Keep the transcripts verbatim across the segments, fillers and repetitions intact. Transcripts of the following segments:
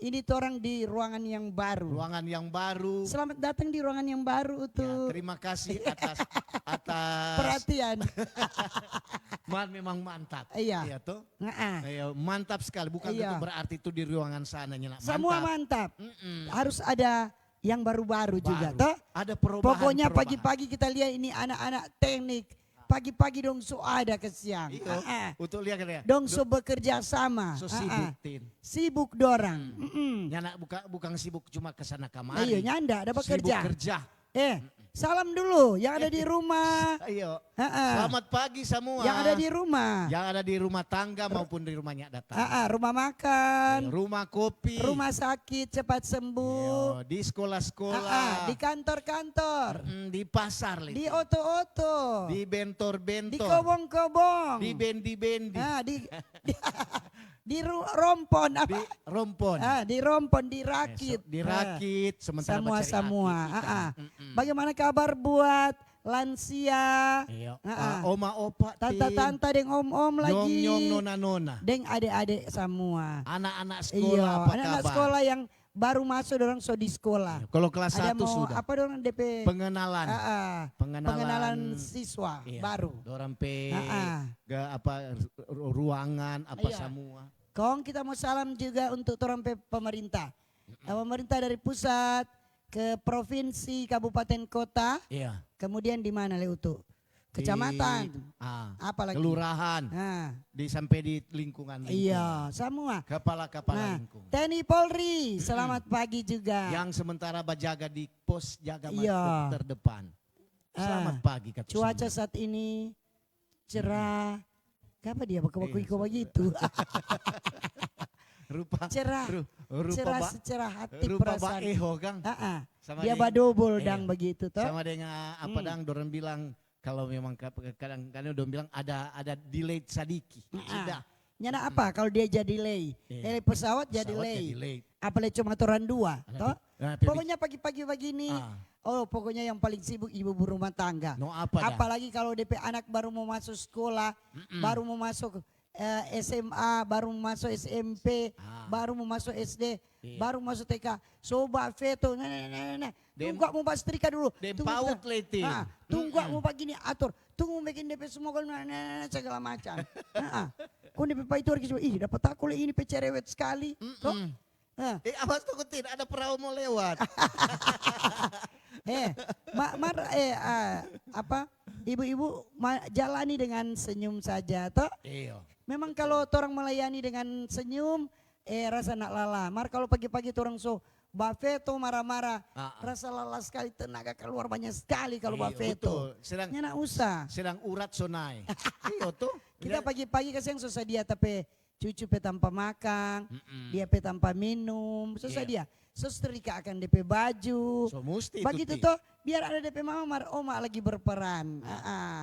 Ini torang di ruangan yang baru. Ruangan yang baru. Selamat datang di ruangan yang baru, Utu. Ya, terima kasih atas, atas perhatian. Man, memang mantap. Iya. Iya, toh? Heeh. Iya, mantap sekali. Bukan itu berarti itu di ruangan sananya, nak. Semua mantap. Harus ada yang baru-baru juga, toh? Ada perubahan. Pokoknya pagi-pagi kita lihat ini anak-anak teknik. Pagi-pagi dong so ada, kasiang. Iyo, untuk lihat, lihat. Dong so bekerja sama. So sibuk, Tin. Sibuk dorang. Nyanda buka, bukan sibuk cuma ke sana kamari. Iyo, nyanda, ada bekerja. Sibuk kerja. Eh, salam dulu yang ada di rumah. Iyo. Selamat pagi semua. Yang ada di rumah. Yang ada di rumah tangga maupun di rumahnya datang. Rumah makan. Rumah kopi. Rumah sakit cepat sembuh. Iyo, di sekolah-sekolah. Di kantor-kantor. Mm, di pasar, Liti. Di oto-oto. Di bentor-bentor. Di kobong-kobong. Di bendi-bendi. Ah, di, di, di ru-, rompon, apa? Di rompon. Ah, di rompon, dirakit. Dirakit, sementara semua, semua. Bagaimana kabar buat lansia? Iyo. Ah, oma, opa, tanta, tanta deng om-om lagi. Nyong, nyong, nona, nona. Deng ade-ade samua. Anak-anak sekolah, apa kabar? Anak-anak sekolah yang baru maso, dorang so di sekolah. Iyo, kalo kelas satu sudah. Apa dorang depe pengenalan. Pengenalan siswa baru. Dorang pe apa, ruangan, apa samua. Kong kita mo salam juga untuk torang pe pemerintah. Pemerintah dari pusat ke provinsi, kabupaten, kota. Kemudian di mana le, Utu? Kecamatan. Apa lagi? Kelurahan. Di, sampe di lingkungan, lingkungan. Iya, samua. Kepala-kepala lingkungan. T N I Polri, selamat pagi juga. Yang sementara bajaga di pos jaga terdepan. Selamat pagi, kata. Cuaca saat ini cerah. Kapa dia baku-baku iko bagitu? Rupa, cerah, cerah secerah hati, rupa perasaan. Baeho, kang. Dia badobol dang bagitu, toh. Sama dengan apa dang, dorang bilang, kalau memang kadang-kadang dong bilang ada, ada delay sadiki. Sudah. Nyanda apa kalau dia jadi delay. Heli pesawat jadi late. Apalagi cuma torang dua, toh. Pokoknya pagi-pagi bagini, oh, pokoknya yang paling sibuk ibu-ibu rumah tangga. Apalagi kalau depe anak baru mo maso skola, baru mo maso, eh, S M A, baru mo maso S M P, baru mo maso S D, baru maso T K. So bafeto, nah, nah, nah, nah, nah. Tunggu, mo bastrika dulu. Tunggu, tunggu, mo bagini ator. Tunggu, bikin depe semua, nah, nah, nah, segala macam. Kong depe paitor, ih, dapa tako le ini pe cerewet skali. Toh? Eh, awas tu, Kutin, ada perahu mau lewat. Eh, ma-, mar, eh, ah, apa, ibu-ibu, ma-, jalani dengan senyum saja, toh? Iyo. Memang kalau torang melayani dengan senyum, eh, rasa nak lala. Mar kalau pagi-pagi torang so bafeto, mara-mara, rasa lala skali, tenaga kaluar banya skali kalau bafeto. Iyo, betul. Sedang, nyanda usah. Sedang urat so nae. Iyo, toh. Kita pagi-pagi kasiang so sadia ta pe cucu pe tampa makang, dia pe tampa minum, so sadia. So strika akang depe baju. So musti itu. Bagitu toh, biar ada depe mama mar oma lagi berperan.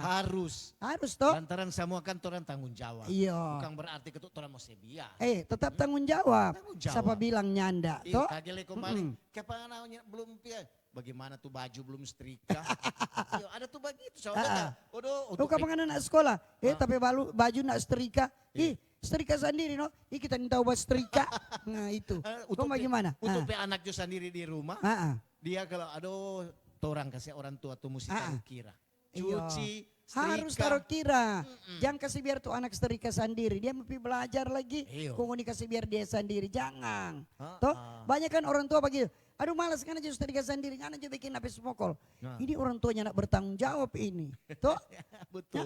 Harus. Harus toh. Lantaran samua kan torang tanggung jawab. Iyo. Bukan berarti katu torang mo se biar. Eh, tetap tanggung jawab. Tanggung jawab. Sapa bilang nyanda, toh? Kage le kemarin, kapa ngana belum pi-, bagaimana tu baju belum strika? Iyo, ada tu bagitu, so ada. Odo, untuk kapa ngana nak skola? Eh, tapi balu, baju nak strika. Ih, strika sandiri, no? Ih, kita nih tahu buat strika. Nah, itu. Kong bagaimana? Untuk pe anak jo sandiri di rumah, dia kalau, aduh, torang kasih orang tua tu musti tahu kira. Iyo. Cuci, harus strika. Taruh kira. Jang kasi biar tu anak strika sandiri. Dia mau pi belajar lagi. Iyo. Kong ngoni kasi biar dia sandiri. Jangan. Toh? Banyak kan orang tua bagitu. Aduh, malas, ngana jo strika sandiri, ngana jo bikin apa smokol. Ini orang tuanya nak bertanggung jawab ini. Toh? Betul.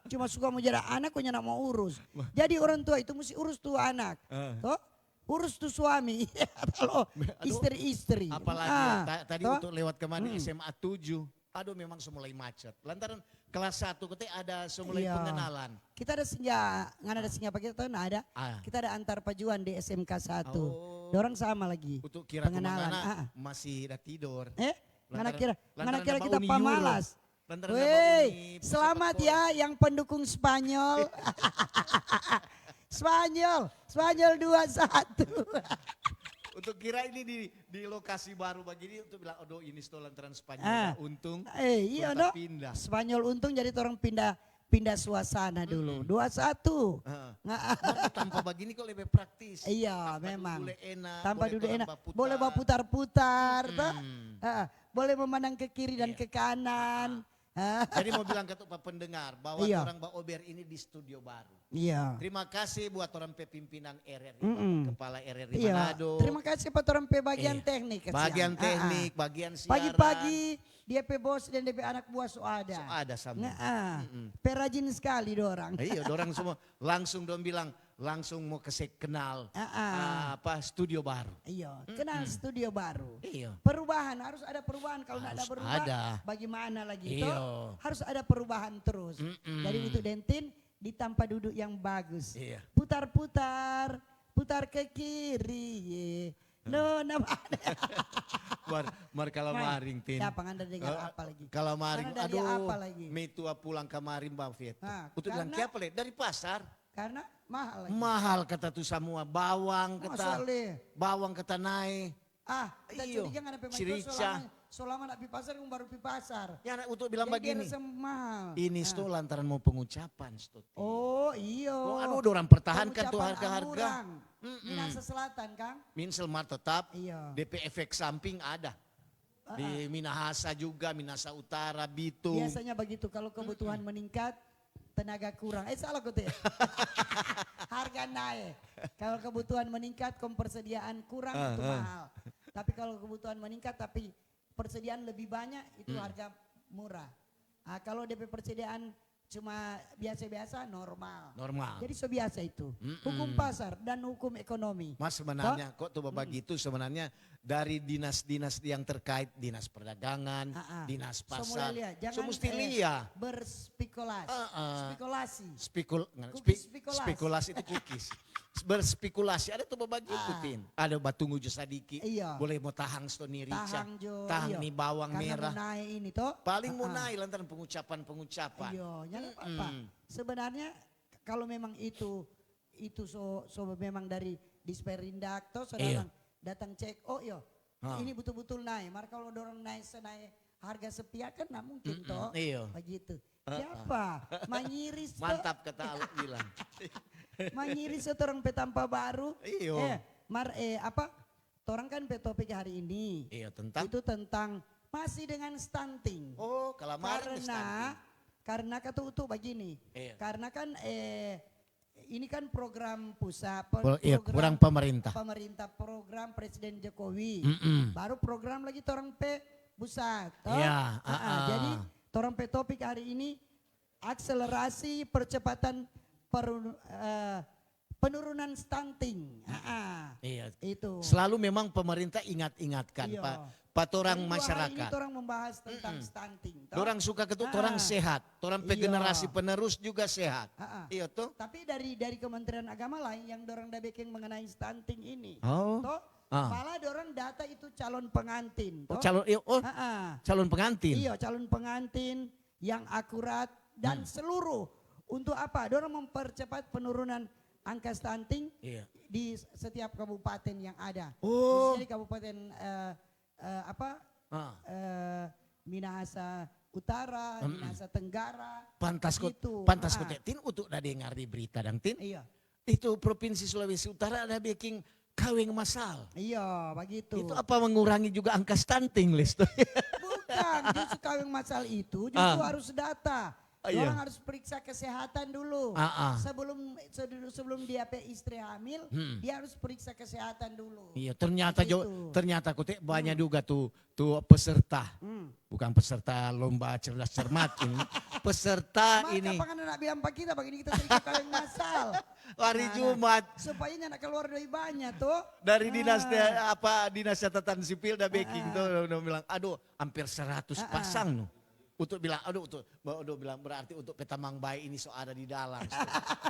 Cuma suka mau jadi anak, kok nyanda mau urus. Jadi orang tua itu mesti urus tu anak. Toh? Urus tu suami. Kalau istri-istri. Apalagi tadi untuk lewat kemari S M A tujuh. Aduh, memang so mulai macet. Lantaran kelas satu, katanya ada so mulai pengenalan. Kita ada singgah, ngana ada singgah pagi, tahu nggak ada? Kita ada antar pajuan di S M K satu. Dorang sama lagi. Untuk kira pengenalan. Masih ada tidur. Eh? Ngana kira, ngana kira kita pamalas. Weh, selamat ya yang pendukung Spanyol. Spanyol, Spanyol dua satu. Untuk kira ini di, di lokasi baru begini, untuk bilang, "Aduh, ini sto lantaran Spanyol untung." Eh, iya, no. Spanyol untung, jadi orang pindah pindah suasana dulu. Mm-mm. Dua satu. Heeh. Nggak. Mau tanpa bagini kok lebih praktis. Iya, tanpa memang. Duduk enak, tanpa boleh duduk enak. Boleh baputar-putar, toh? Mm-mm. Heeh. Boleh memandang ke kiri dan ke kanan. Iya. Heeh. Jadi mau bilang ke tu pa pendengar bahwa, iya, orang baober ini di studio baru. Iya. Terima kasih buat orang pe pimpinan R R I, mm-mm, Bapak Kepala R R I, iya, Manado. Terima kasih pa orang pe bagian, iya, teknik, kasihan. Bagian, ah, ah, teknik, bagian siaran. Pagi-pagi dia pe bos dan dia pe anak buah so ada. So ada sama. Nah, ah. Mm-mm. Pe rajin sekali dorang. Iya, dorang semua langsung dong bilang, langsung mau kase kenal, ah, ah, ah, apa, studio baru. Iya, mm-mm, kenal studio baru. Iya. Perubahan, harus ada perubahan. Kalau nggak ada, harus berubah, ada, bagaimana lagi, iya, toh? Harus ada perubahan terus. Mm-mm. Jadi untuk Dentin, di tampa duduk yang bagus. Iya. Putar-putar, putar ke kiri, ye. Hmm. No, nama ada. Mar, mar kalamaring, Tin. Siapa ngana dengar, eh, apa lagi? Kalamaring, ngana dengar, aduh, apa lagi? Metua pulang kamari, Bang Fit. Ah, untuk bilang karena kiapa, le? Dari pasar. Karena mahal lagi. Mahal kata tu samua, bawang kata, masa le? Bawang kata nae. Ah, kita, iyo, curiga ngana pe maitua, sirica, so lama, so lama nda pi pasar, kong baru pi pasar. Ya, untuk bilang bagini, jadi dia rasa mahal. Ini, ah, sto lantaran mo pengucapan, sto, Tin. Oh, iyo. Oh, aduh, dorang pertahankan tu harga-harga. Pengucapan anggur. Mm-mm. Minahasa Selatan, kang? Minsel mar tetap, iyo, depe efek samping ada. Di, ah, ah, Minahasa juga, Minahasa Utara, Bitung. Biasanya begitu, kalau kebutuhan, mm-mm, meningkat, tenaga kurang. Eh, salah kote. Harga nae. Kalau kebutuhan meningkat, kong persediaan kurang, ah, itu, ah, mahal. Tapi kalau kebutuhan meningkat, tapi persediaan lebih banyak, itu, hmm, harga murah. Ah, kalau depe persediaan cuma biasa-biasa, normal. Normal. Jadi so biasa itu. Mm-mm. Hukum pasar dan hukum ekonomi. Mas, sebenarnya, toh? Kok tuh bagitu, mm-mm, sebenarnya dari dinas-dinas yang terkait, dinas perdagangan, ah, ah, dinas pasar, so mulai lia. So jangan, musti, eh, lia, berspekulasi. Ah, ah. Spekulasi. Spekul-, nggak, cookies spe-, spekulasi. Spekulasi itu cookies. Berspekulasi, ada tuh bagitu, ah, Tin. Ada batunggu jo sadiki, iya, boleh mo tahang sto ni rica. Tahang jo, tahang, iya, ni bawang merah. Karena mo nae ini, toh? Paling mo, ah, ah, nae lantaran pengucapan-pengucapan. Iya, nyanda apa-apa. Mm-mm. Sebenarnya, k-, kalau memang itu, itu so, so memang dari Disperindak, toh, so, iya, datang, datang cek, oh, iyo, ah, ini butul-butul nae. Mar kalau dorang nae, se nae harga sepiak kan nggak mungkin, mm-mm, toh? Iyo. Begitu. Heeh. Siapa? Mangiris to. Mantap kata Alek bilang. Mangiris to, torang pe tampa baru. Iyo. Eh, mar, eh, apa? Torang kan pe topik hari ini, iyo, tentang? Itu tentang masih dengan stunting. Oh, kalamaring stunting. Karena, karena kata Utu bagini. Iyo. Karena kan, eh, ini kan program pusat, pe-, pro-, iya, program, program pemerintah. Pemerintah, program Presiden Jokowi. Mm-mm. Baru program lagi torang pe pusat, toh? Iya, ah, ah, ah. Jadi, torang pe topik hari ini, akselerasi percepatan peru-, eh, penurunan stunting. Ah, ah. Iya. Itu. Selalu memang pemerintah ingat-ingatkan, iya, pa, pa torang masyarakat. Jadi dua hari ini torang membahas tentang, mm-mm, stunting, toh? Dorang suka katu, ah, torang sehat, torang pe, iya, generasi penerus juga sehat. Ah, ah. Iya, toh? Tapi dari, dari Kementerian Agama lain yang dorang da beking mengenai stunting ini. Oh. Toh? Ah. Malah dorang data itu calon pengantin, oh, toh? Calon, iya, oh, ah, ah, calon pengantin. Iya, calon pengantin yang akurat dan, hmm, seluruh. Untuk apa? Dorang mempercepat penurunan angka stunting, iya, di s-, setiap kabupaten yang ada. Oh. Khususnya di kabupaten, eh, eh, apa, ah, eh, Minahasa Utara, mm-mm, Minahasa Tenggara, pantas ko, gitu, pantas ko, ah, te, Tin, untuk da dengar di berita dang, Tin. Iya. Itu Provinsi Sulawesi Utara ada beking kaweng masal. Iya, bagitu. Itu apa mengurangi juga angka stunting, Lis? Bukan, justru kaweng masal itu justru, ah, harus data. Ah, iya. Dorang harus periksa kesehatan dulu. Ah, ah. Sebelum, sebelum, sebelum dia pe istri hamil, hmm, dia harus periksa kesehatan dulu. Iya, ternyata jo-, begitu, ternyata kote banyak, hmm, juga tu, tu peserta. Hmm. Bukan peserta lomba cerdas cermat ini. Peserta ini. Mar, kapan ada nak bilang pa kita, bagini kita sering kaweng masal. Hari, nah, nah, Jumat. Supaya nyanda keluar doi banyak, to. Dari dinas, ah, de-, apa, dinas catatan sipil da beking, ah, ah, to, dong bilang, "Aduh, amper seratus, ah, ah, pasang, no." Untuk bilang, aduh, untuk, ba-, aduh, bilang, "Berarti untuk pe tamang bae ini so ada di dalam."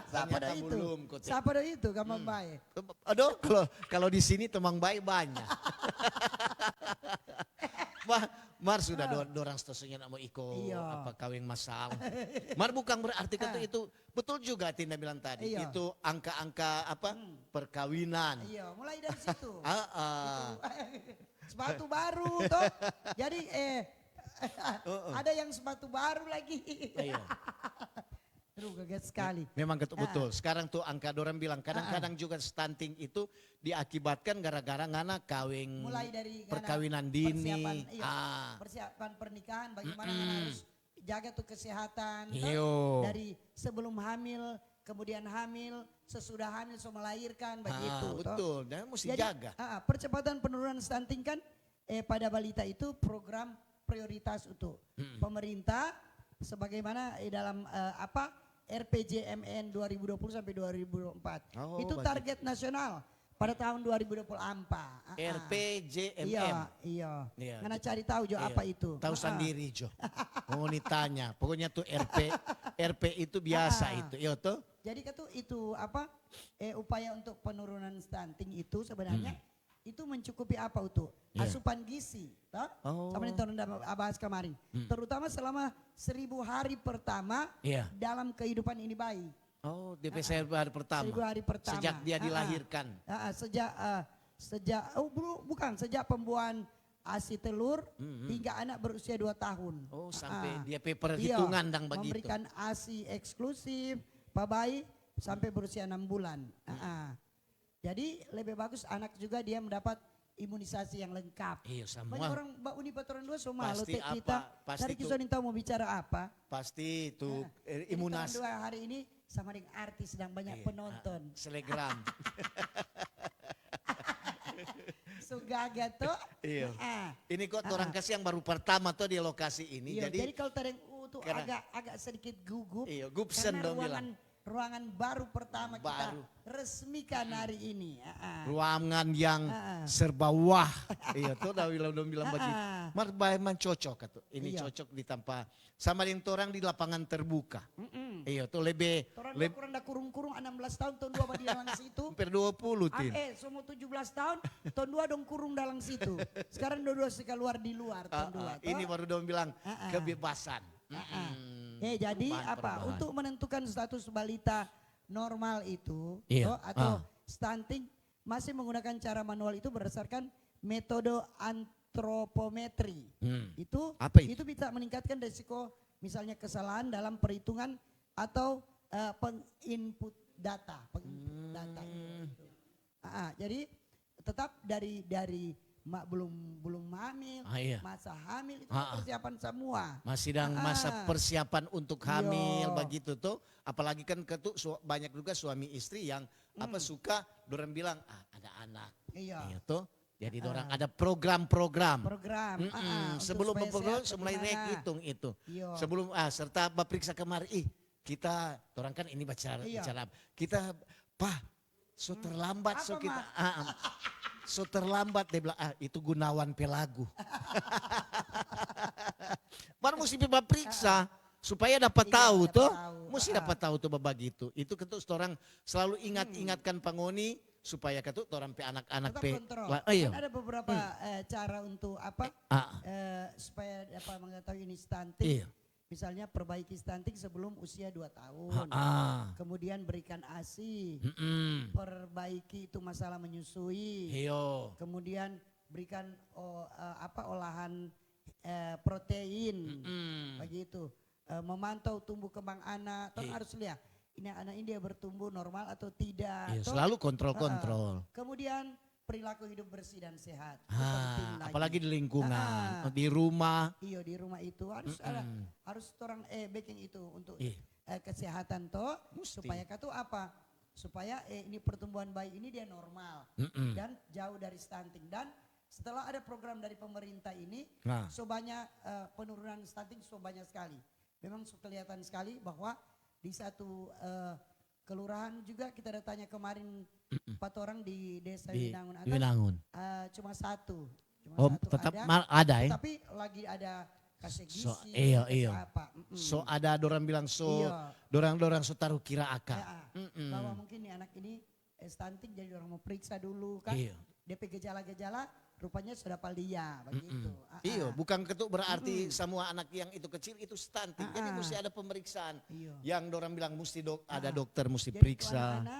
Sapa do itu? Ternyata belum, kote. Sapa do itu, tamang bae? Hmm. Aduh, kalau, kalau di sini tamang bae banyak. Mar, mar sudah, ah, do-, dorang stasenya nak mo iko, iya, apa, kaweng masal. Mar bukang berarti kata, ah, itu, betul juga Tinda bilang tadi, iya, itu angka-angka apa, hmm, perkawinan. Iya, mulai dari situ. Ah, ah. Itu. Sepatu baru, toh. Jadi, eh, heeh, ada yang sepatu baru lagi. Iya. Aduh, kaget sekali. Memang ketu-, betul. Sekarang tuh angka dorang bilang kadang-kadang juga stunting itu diakibatkan gara-gara ngana kaweng, Mulai dari ngana perkawinan persiapan, dini. Iya, Ah, persiapan pernikahan, bagaimana ngana harus jaga tuh kesehatan, toh? Iyo. Dari sebelum hamil, kemudian hamil, sesudah hamil, so melahirkan, begitu, ah, toh? Betul. Dan mesti Jadi, jaga. ah, ah, percepatan penurunan stunting kan, eh, pada balita itu program prioritas untuk pemerintah, sebagaimana, eh, dalam, eh, apa, R P J M N dua ribu dua puluh sampai dua ribu dua puluh empat. Oh, Itu bagus. Target nasional pada tahun dua ribu dua puluh empat. Ah, ah. R P J M M. Iya, iya. Iya. Ngana cari tahu jo Iya. apa itu. Tahu Ah, ah. Sandiri jo. Mau ditanya. Pokoknya tuh R P, R P itu biasa Ah, ah. Itu. Iyo tuh. Jadi kan tuh itu apa, eh, upaya untuk penurunan stunting itu sebenarnya itu mencukupi apa itu? Iya. Asupan gizi, toh? Oh. Sama yang torang da bahas kemarin. Terutama selama seribu hari pertama Iya. dalam kehidupan ini bayi. Oh, D P C hari pertama. Seribu hari pertama. Sejak dia Ah, ah. dilahirkan. Ah, ah, sejak, eh, sejak, oh, bu-, bukan, sejak pembuahan asi telur hingga anak berusia dua tahun. Oh, Ah, sampai ah. dia pe perhitungan Iya, dang bagitu. Memberikan asi eksklusif pa bayi sampai berusia enam bulan. Ah, ah. Jadi lebih bagus anak juga dia mendapat imunisasi yang lengkap. Iya, semua. Banyak orang ba uni pa torang dua so malu Pasti te apa? kita. Pasti Tadi tu- Kisoni tau mo bicara apa? Pasti itu Nah, eh, jadi imunas. Torang dua hari ini sama deng artis dang banyak Iya, penonton. ah, selegram. So gaga to. Iya. Ah, Ini kok orang kasih yang baru pertama tuh di lokasi ini. iya, Jadi, jadi kalau tadeng U tuh karena- agak agak sedikit gugup. Iya, gubsen Karena dong ruangan bilang. Ruangan baru pertama Baru. kita resmikan hari ini. Ah, ah. Ruangan yang Ah, ah. serba wah. Iya tuh udah bilang dong bilang Ah, begitu. ah. Mar bae man cocok katu. Ini Iya. Cocok ditampa sama deng torang di lapangan terbuka. Mm-mm. Iyo tuh lebe Torang leb- dua kurang da kurung-kurung enam belas tahun, ton dua badiam dalam situ. Hampir dua puluh Am, tin. Eh, so mo tujuh belas tahun, ton dua dong kurung dalam situ. Sekarang dua-dua se keluar di luar, ton Ah, dua. ah. Ini Toh? baru dong bilang Ah, ah. kebebasan. Ah, ah. Mm-mm. Eh, jadi Perubahan, apa? perubahan. Untuk menentukan status balita normal itu, Iya. toh, atau Ah. stunting, masih menggunakan cara manual itu berdasarkan metode antropometri. Hmm. Itu Apa itu? Itu bisa meningkatkan resiko misalnya kesalahan dalam perhitungan atau eh, penginput data, penginput data. Hmm. Ah, ah, jadi tetap dari dari ma, belum belum hamil, Ah, iya. masa hamil itu Ah, ah. Persiapan semua. Masih dang Ah, masa ah. persiapan untuk hamil Iyo. Begitu tuh. Apalagi kan ketu su- banyak juga suami istri yang apa Hmm. suka dorang bilang ah, ada anak. Iya. Iya tuh. Jadi Ah, dorang ah. ada program-program. Program, Mm-mm. ah, ah, untuk Sebelum supaya memperoleh sehat mulai naik bagaimana? Hitung itu. Iyo. Sebelum ah serta bapriksa kamari ih kita orang kan ini bicara Iya. bicara apa? Kita pah so terlambat so Apa, kita Ma? ah, ah. So terlambat dia bilang ah itu Gunawan pe lagu. Baru mesti pi bapriksa supaya dapat Iya, tahu dapat tuh. Tahu. Mesti Ah, dapat tahu tuh begitu. Itu ketu orang selalu ingat-ingatkan pangoni supaya ketu orang pe anak-anak tetap pe. Kontrol. La- iya. Kan ada beberapa eh, cara untuk apa? Ah, ah. Eh, supaya apa mengetahui ini stunting. Iya. Misalnya perbaiki stunting sebelum usia dua tahun. Ah, ah. Kemudian berikan asi. Mm-mm. Perbaiki itu masalah menyusui. Iyo. Kemudian berikan oh, eh, apa olahan eh, protein. Mm-mm. Begitu. Eh, memantau tumbuh kembang anak. Tong Iya. Harus lihat ini anak ini dia bertumbuh normal atau tidak. Iya, Toh? selalu kontrol-kontrol. Kemudian perilaku hidup bersih dan sehat. Itu Ah, penting lagi. Apalagi di lingkungan, Ah. di rumah. Iyo, di rumah itu harus ada harus orang eh bikin itu untuk Iya. eh, kesehatan toh Mesti. Supaya katu apa? Supaya eh, ini pertumbuhan bayi ini dia normal Mm-mm. Dan jauh dari stunting dan setelah ada program dari pemerintah ini Nah. So banyak eh, penurunan stunting so banyak sekali. Memang so kelihatan sekali bahwa di satu eh, kelurahan juga kita ada tanya kemarin empat orang di desa Di Winangun di atas Winangun. eh, cuma satu. Cuma Oh, satu tetap ada. mal- ada ya. Tapi lagi ada kasih gizi, So, iyo, kasih iyo. Apa. Mm-mm. So ada dorang bilang so Iyo. dorang-dorang so taruh kira aka. Ya, ah. Mm-mm. Bahwa mungkin nih anak ini eh, stunting jadi orang mau periksa dulu kan. Iya. D P gejala-gejala rupanya sudah palia begitu. Ah, Iyo, ah. Bukan ketu berarti semua anak yang itu kecil itu stunting. Jadi mesti ada pemeriksaan. Iyo. Yang dorang bilang mesti dok, ada Ah. dokter mesti Jadi periksa. Tuan Ana,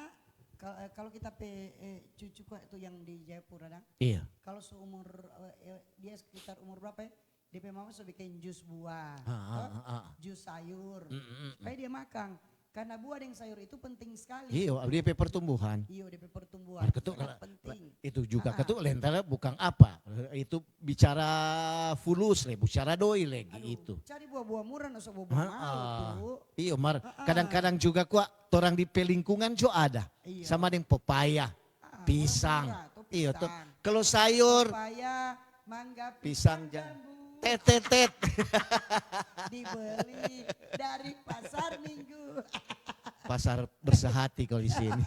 kal- eh, kalau kita pe eh, cucu kok itu yang di Jayapura dang, Iya. kalau seumur eh, eh, dia sekitar umur berapa ya? Dia pe mama so bikin jus buah, Ah, ah, toh? Ah, ah. Jus sayur, Mm-mm. supaya dia makan. Karena buah deng sayur itu penting sekali. Iyo, dia pe pertumbuhan. Iyo, dia pe pertumbuhan. Mar katu Sangat kala- penting. Itu juga Ah, katu lentera bukang apa. Itu bicara fulus le, bicara doi lagi Aduh, itu. Cari buah-buah murah, no so buah-buah Ha-ah. mau. Iyo, mar. Ah, ah. Kadang-kadang juga kwa orang di pe lingkungan jo ada. Iyo. Sama deng pepaya, Ah, pisang. Buah murah, tuh Iyo, tuh. Pisang. Kalau sayur, Pepaya, mangga, pisang pisang, ja- jambu. Tet, tet, tet. Dibeli dari pasar minggu. Pasar bersehati kalau di sini.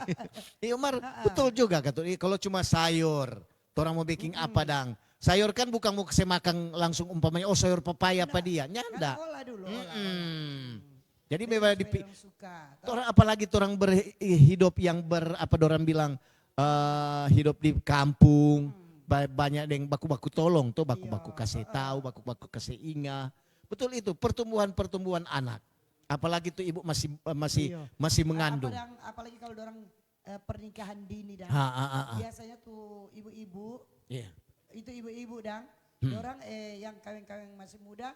Iyo, mar, Ha-ah. Betul juga katu. Ih, kalau cuma sayur, torang mau biking apa dang? Sayur kan bukan mau kase makan langsung umpamanya, oh, sayur pepaya apa dia. Nyanda. Olah dulu, olah, olah. Mm-mm. Jadi Jadi memang supaya dipi- dorang suka. Torang apalagi torang berhidup yang ber apa dorang bilang eh hidup di kampung, ba- banyak deng baku-baku tolong tuh, baku-baku Iya, kase heeh. Tahu, baku-baku kase inga. Betul itu, pertumbuhan-pertumbuhan anak. Apalagi tuh ibu masih eh, masih Iya. masih Apa mengandung. Dang, apalagi kalau dorang eh, pernikahan dini dang. Ha, ha, ha, ha. Biasanya tuh ibu-ibu, Iya. Itu ibu-ibu dang, Hmm. dorang eh yang kaweng-kaweng masih muda,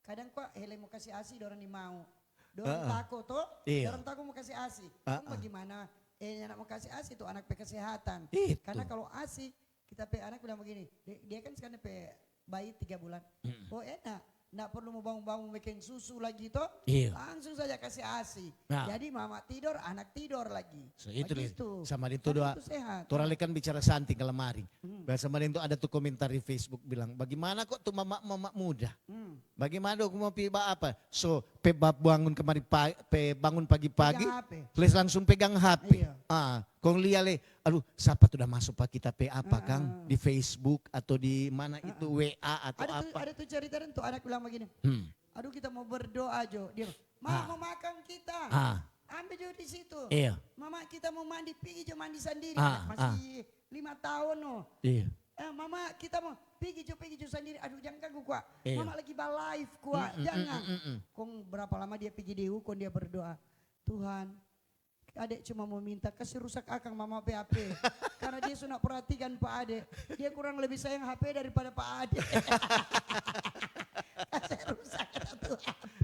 kadang kwa hele mo kasi asi dorang ni mau. Dorang Heeh. tako to, Iya. Dorang tako mo kasi asi. Heeh. Kong bagaimana? Eh, nyanda mo kasi asi tu anak pe kesehatan. Itu. Karena kalau asi, kita pe anak bilang begini, dia, dia kan sekarang pe bayi tiga bulan. Mm. Oh enak, ndak perlu mo bangun-bangun bikin susu lagi to. Iya. Langsung saja kasi asi. Nah. Jadi mama tidor, anak tidor lagi. So, itu le, Begitu. sama deng tu Karena doa. Itu sehat. Torang le kan bicara santing kalamari. Hmm. Biasa sama deng tu ada tu komentar di Facebook bilang, bagaimana kok tu mama-mama muda? Hmm. Bagaimana dong mau pi ba apa? So, pe ba- bangun kemari pa, pe bangun pagi-pagi, Pegang H P. les langsung pegang H P. Iya. Ah, kong lia le, aduh, sapa tu da maso pa kita pe apa Ah, kang? ah. Di Facebook atau di mana Ah, itu ah. W A atau Ada tu, apa? Ada tu cerita dan tu anak bilang begini, Hmm. Aduh kita mau berdoa jo. Dia, Ma, Ah. mau makan kita. Ah, Ambil jo di situ. Iya. Mama kita mau mandi, pigi jo mandi sandiri. Ah, Anak masih lima tahun no. Iya. Eh, mama kita mau pigi jo, pigi jo sandiri. Aduh jangan ganggu kwa. Iya. Mama lagi ba live kwa. Mm, mm, Jangan. mm, mm, mm. Kong berapa lama dia pigi di U, kong dia berdoa. Tuhan, adek cuma mau minta kasi rusak akang mama pe H P. Karena dia so ndak perhatikan pa adek. Dia kurang lebih sayang H P daripada pa adek. Kasi rusak satu H P.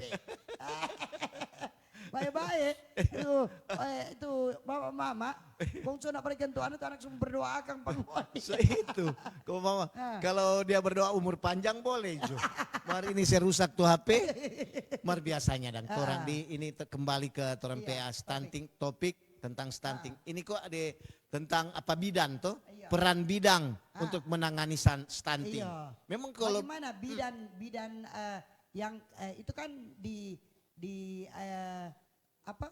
Bae-bae. Itu, eh, itu mama-mama. Kong so ndak perhatikan tu anak, tu anak cuma berdoa akang pa ngoni. So itu, kong mama, Ah. Kalau dia berdoa umur panjang boleh jo. Mar ini se rusak tu H P. Mar biasanya dang, torang Ah. di ini te- kembali ke torang Iya, P A topik. Stunting, topik tentang stunting. Ah. Ini kok ada tentang apa bidan toh? Iya. Peran bidan Ah. untuk menangani san- stunting. Iya. Memang kalau Bagaimana bidan bidan eh, yang eh, itu kan di di eh, apa?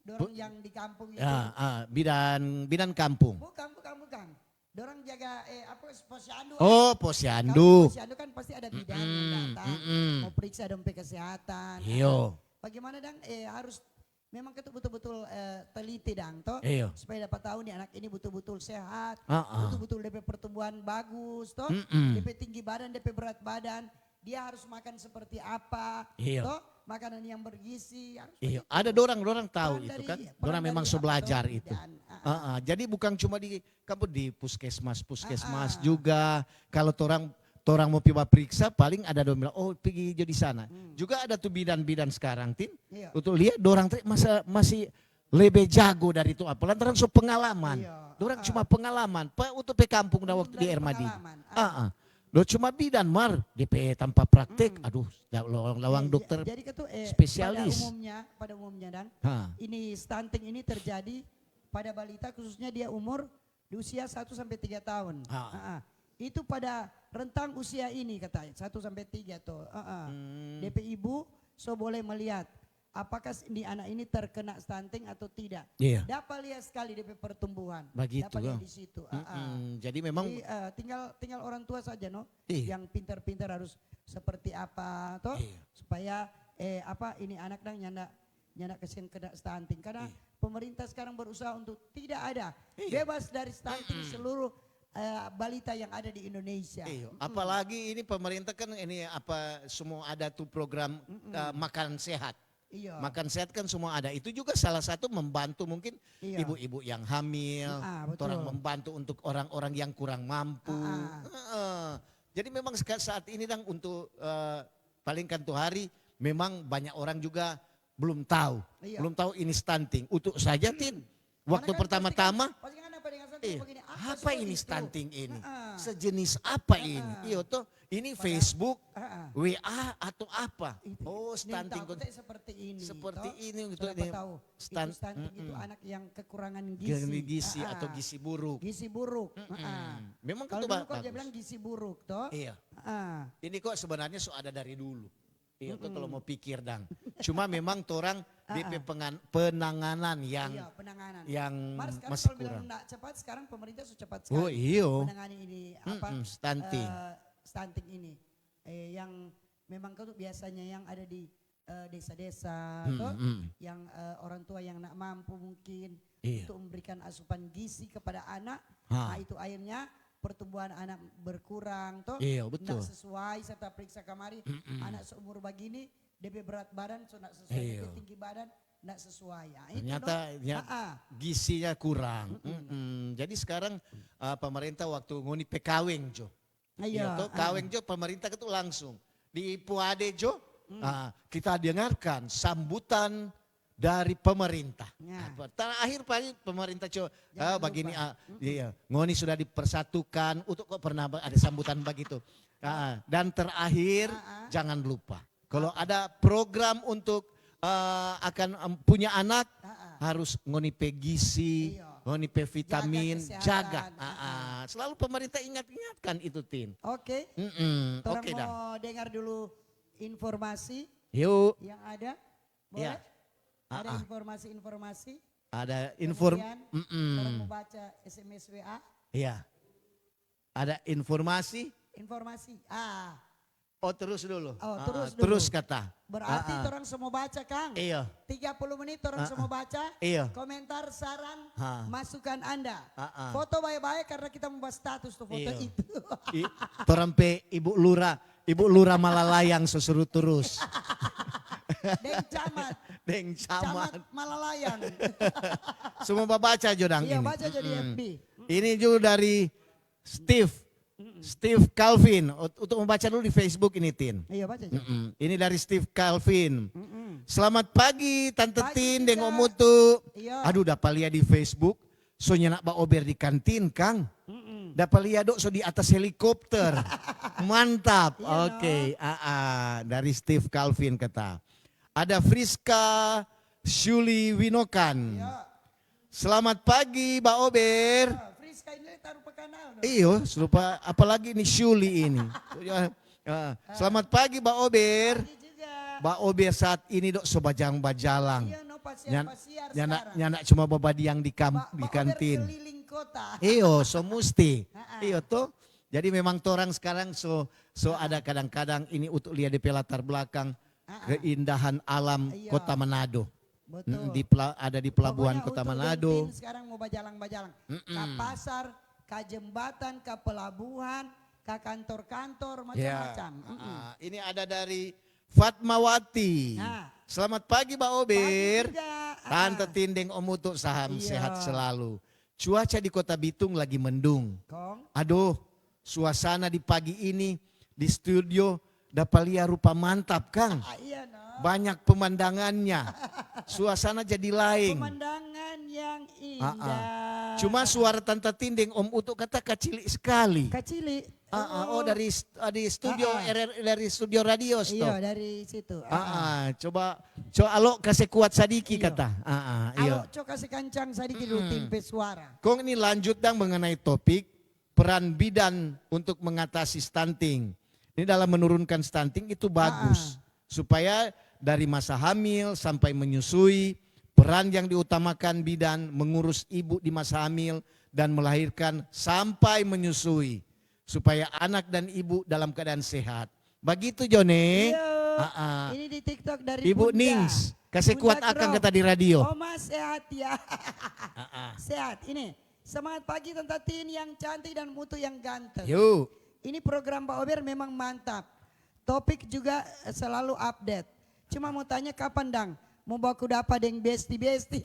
Dorang yang di kampung itu. Ya, ah, bidan bidan kampung. Bukan, bukan, bukan. Dorang jaga eh apa posyandu. Oh, Kalau posyandu. Posyandu kan pasti ada bidan yang Mm-mm, datang mm-mm. mau periksa dong pe kesehatan. Iyo. Bagaimana dang eh harus memang kita betul-betul eh, teliti dang toh Iyo. Supaya dapat tahu nih anak ini betul-betul sehat, Ah, ah. betul-betul depe pertumbuhan bagus toh, Mm-mm. depe tinggi badan, depe berat badan, dia harus makan seperti apa, Iyo. toh makanan yang bergizi harus Iyo, begitu. Ada dorang, dorang tahu Peran itu dari- kan. peran Dorang memang dari so apa belajar toh? Itu. Bidan. Ah, ah. Ah, ah. Jadi bukan cuma di kamu di puskesmas, puskesmas Ah, ah. Juga. Kalau torang torang mau pi bapriksa, paling ada dong bilang, oh pigi jo di sana. Hmm. Juga ada tu bidan-bidan sekarang, Tin. Iya. Untuk lihat dorang te- masa masih lebih jago dari itu apa lantaran so pengalaman. Iya, Dorang ah. Cuma pengalaman. Pa untuk pe kampung da Belum waktu di dari Ermadi. Pengalaman. Ah, ah. Do cuma bidan mar, D P tanpa praktek. Hmm. Aduh, da- lawang-lawang Iya, dokter jadi itu eh, spesialis. Pada umumnya, pada umumnya dang, Ha. Ini stunting ini terjadi pada balita khususnya dia umur di usia satu sampai tiga tahun. Ha. Ah, ah. Itu pada rentang usia ini katanya, satu sampai tiga toh. Ah, ah. Hmm. Depe ibu so boleh melihat apakah si- ini anak ini terkena stunting atau tidak. Iya. Dapat lihat sekali depe pertumbuhan. Begitu, Dapat lihat ah. Di situ. Ah, ah. Mm-mm. Jadi memang Jadi eh, tinggal tinggal orang tua saja no Iya. Yang pintar-pintar harus seperti apa toh Iya. Supaya eh apa ini anak dang nyanda nyanda kasihan kena stunting karena Iya. Pemerintah sekarang berusaha untuk tidak ada Iya. Bebas dari stunting seluruh eh, balita yang ada di Indonesia. Iya, Mm-mm. Apalagi ini pemerintah kan ini apa semua ada tuh program Mm-mm. eh, makan sehat. Iya. Makan sehat kan semua ada. Itu juga salah satu membantu mungkin Iya. Ibu-ibu yang hamil, Ah, betul. Orang membantu untuk orang-orang yang kurang mampu. Ah, ah. Heeh. Jadi memang seka- saat ini dang untuk eh, paling kan tuh hari memang banyak orang juga belum tahu. Iya. Belum tahu ini stunting. Utuk saja, Tin. Waktu pertama-tama, pasti kan ada pendengar stunting eh, begini, "Apa sih ini stunting ini? Sejenis apa ini?" Iyo toh, ini Facebook, W A atau apa? Oh, stunting. Seperti ini, seperti ini gitu. Siapa tahu itu stunting itu anak yang kekurangan gizi. Gizi atau gizi buruk. Gizi buruk. Memang kalau dulu kan dia bilang gizi buruk toh. Iya. Ini kok sebenarnya so ada dari dulu. Iya, tuh kalau mau pikir dang. Cuma memang torang D P penanganan yang, iya, penanganan. Yang masih kurang. Ndak cepat, sekarang pemerintah sudah cepat sekali. Oh, iyo. Menangani ini apa? Stunting. Eh, stunting ini. Eh, yang memang tuh biasanya yang ada di eh, desa-desa, toh, yang eh, orang tua yang ndak mampu mungkin untuk memberikan asupan gizi kepada anak, nah itu akhirnya pertumbuhan anak berkurang, toh. Iya, betul. Ndak sesuai, serta periksa kamari, anak seumur bagini, D P berat badan so ndak sesuai, D P tinggi badan ndak sesuai. Ah, itu ternyata gizinya kurang. Jadi sekarang eh, pemerintah waktu ngoni pe kaweng jo. Iya, toh, kaweng jo pemerintah itu langsung di Puade jo. Ah, kita dengarkan sambutan dari pemerintah. Nah, terakhir pagi pemerintah co ah, begini, ah, iya, ngoni sudah dipersatukan. Untuk kok pernah ada sambutan begitu. Ah, dan terakhir, jangan lupa kalau ada program untuk eh, akan em, punya anak, harus ngoni pe gizi, ngoni pe vitamin, jaga. Selalu pemerintah ingat-ingatkan itu, Tin. Oke. Oke dah. Mau dengar dulu informasi yang ada? Boleh? Ada informasi-informasi? Ada inform. Kemudian, orang mau baca S M S W A? Iya. Ada informasi? Informasi. Ah. Oh, terus dulu. Oh, terus dulu. Terus kata. Berarti torang semua baca, Kang. Iya. Tiga puluh menit torang semua baca. Iya. Komentar, saran, masukan Anda. Foto bae-bae karena kita mau bahas status tuh foto itu. Torang pe Ibu Lura, Ibu Lura Malalayang so suru turus. Deng camat. Deng camat. Camat Malalayang. Semua babaca jo dang ini. Iya, baca jo di F B. Ini juga dari Steve. Steve Calvin. Untuk membaca dulu di Facebook ini, Tin. Iya, baca. Ini dari Steve Calvin. Selamat pagi, Tante Tin deng Om Utu. Iya. Aduh, dapa lia di Facebook. So nyanda baober di kantin, Kang. Dapa lia do so di atas helikopter. Mantap. Oke, aa, dari Steve Calvin kata. Ada Friska Shuli Winokan. Iya. Selamat pagi, Ba Ober. Ah, Friska ini taru pakanal, no? Iyo, serupa, apalagi ini Shuli ini. Ya, ah, selamat pagi, Ba Ober. Pagi juga. Ba Ober saat ini dok so bajang-bajalang. Iya, no, pasiar-pasiar sekarang. Nyanda cuma babadiang di kam-, di kantin. Ba Ober keliling kota. Iyo, so musti. Iyo, to. Jadi memang torang sekarang so, so ada kadang-kadang ini untuk lia depe latar belakang keindahan alam Kota Manado. Betul. Mm, di pela-, ada di pelabuhan Kota Manado. Pokoknya Utu deng tim sekarang mau bajalang-bajalang. Ka pasar, ka jembatan, ka pelabuhan, ka kantor-kantor, macam-macam. Ah, ini ada dari Fatmawati. Nah. Selamat pagi, Ba Ober. Pagi juga. Tante Tin deng Om Utu, salam sehat selalu. Cuaca di Kota Bitung lagi mendung. Kong? Aduh, suasana di pagi ini di studio dapa lia rupa mantap, Kang. Ah, iya, no. Banyak pemandangannya. Suasana jadi laeng. Pemandangan yang indah. Cuma suara Tanta Tin deng Om Utu kata kacili sekali. Kacili. Ah, ah, oh, dari st-, ah, di studio R R, dari studio radio, sto. Iya, dari situ. Ah, ah, coba, coba alo kase kuat sadiki kata. Ah, ah, iya. Alo, coba kase kancang sadiki dulu tim pe suara. Kong ini lanjut dang mengenai topik peran bidan untuk mengatasi stunting. Ini dalam menurunkan stunting itu bagus. Ah, ah. Supaya dari masa hamil sampai menyusui, peran yang diutamakan bidan mengurus ibu di masa hamil dan melahirkan sampai menyusui. Supaya anak dan ibu dalam keadaan sehat. Bagitu, Jone? Iya. Ah, ah. Ini di TikTok dari Ibu Bunda. Nings. Kase kuat akang kata di radio. Oma sehat ya. Ah, ah. Sehat. Ini. Semangat pagi Tanta Tin yang cantik dan Mutu yang ganteng. Yuk. Ini program Ba Ober memang mantap. Topik juga, eh, selalu update. Cuma mau tanya kapan dang mau baku dapa deng besti-besti?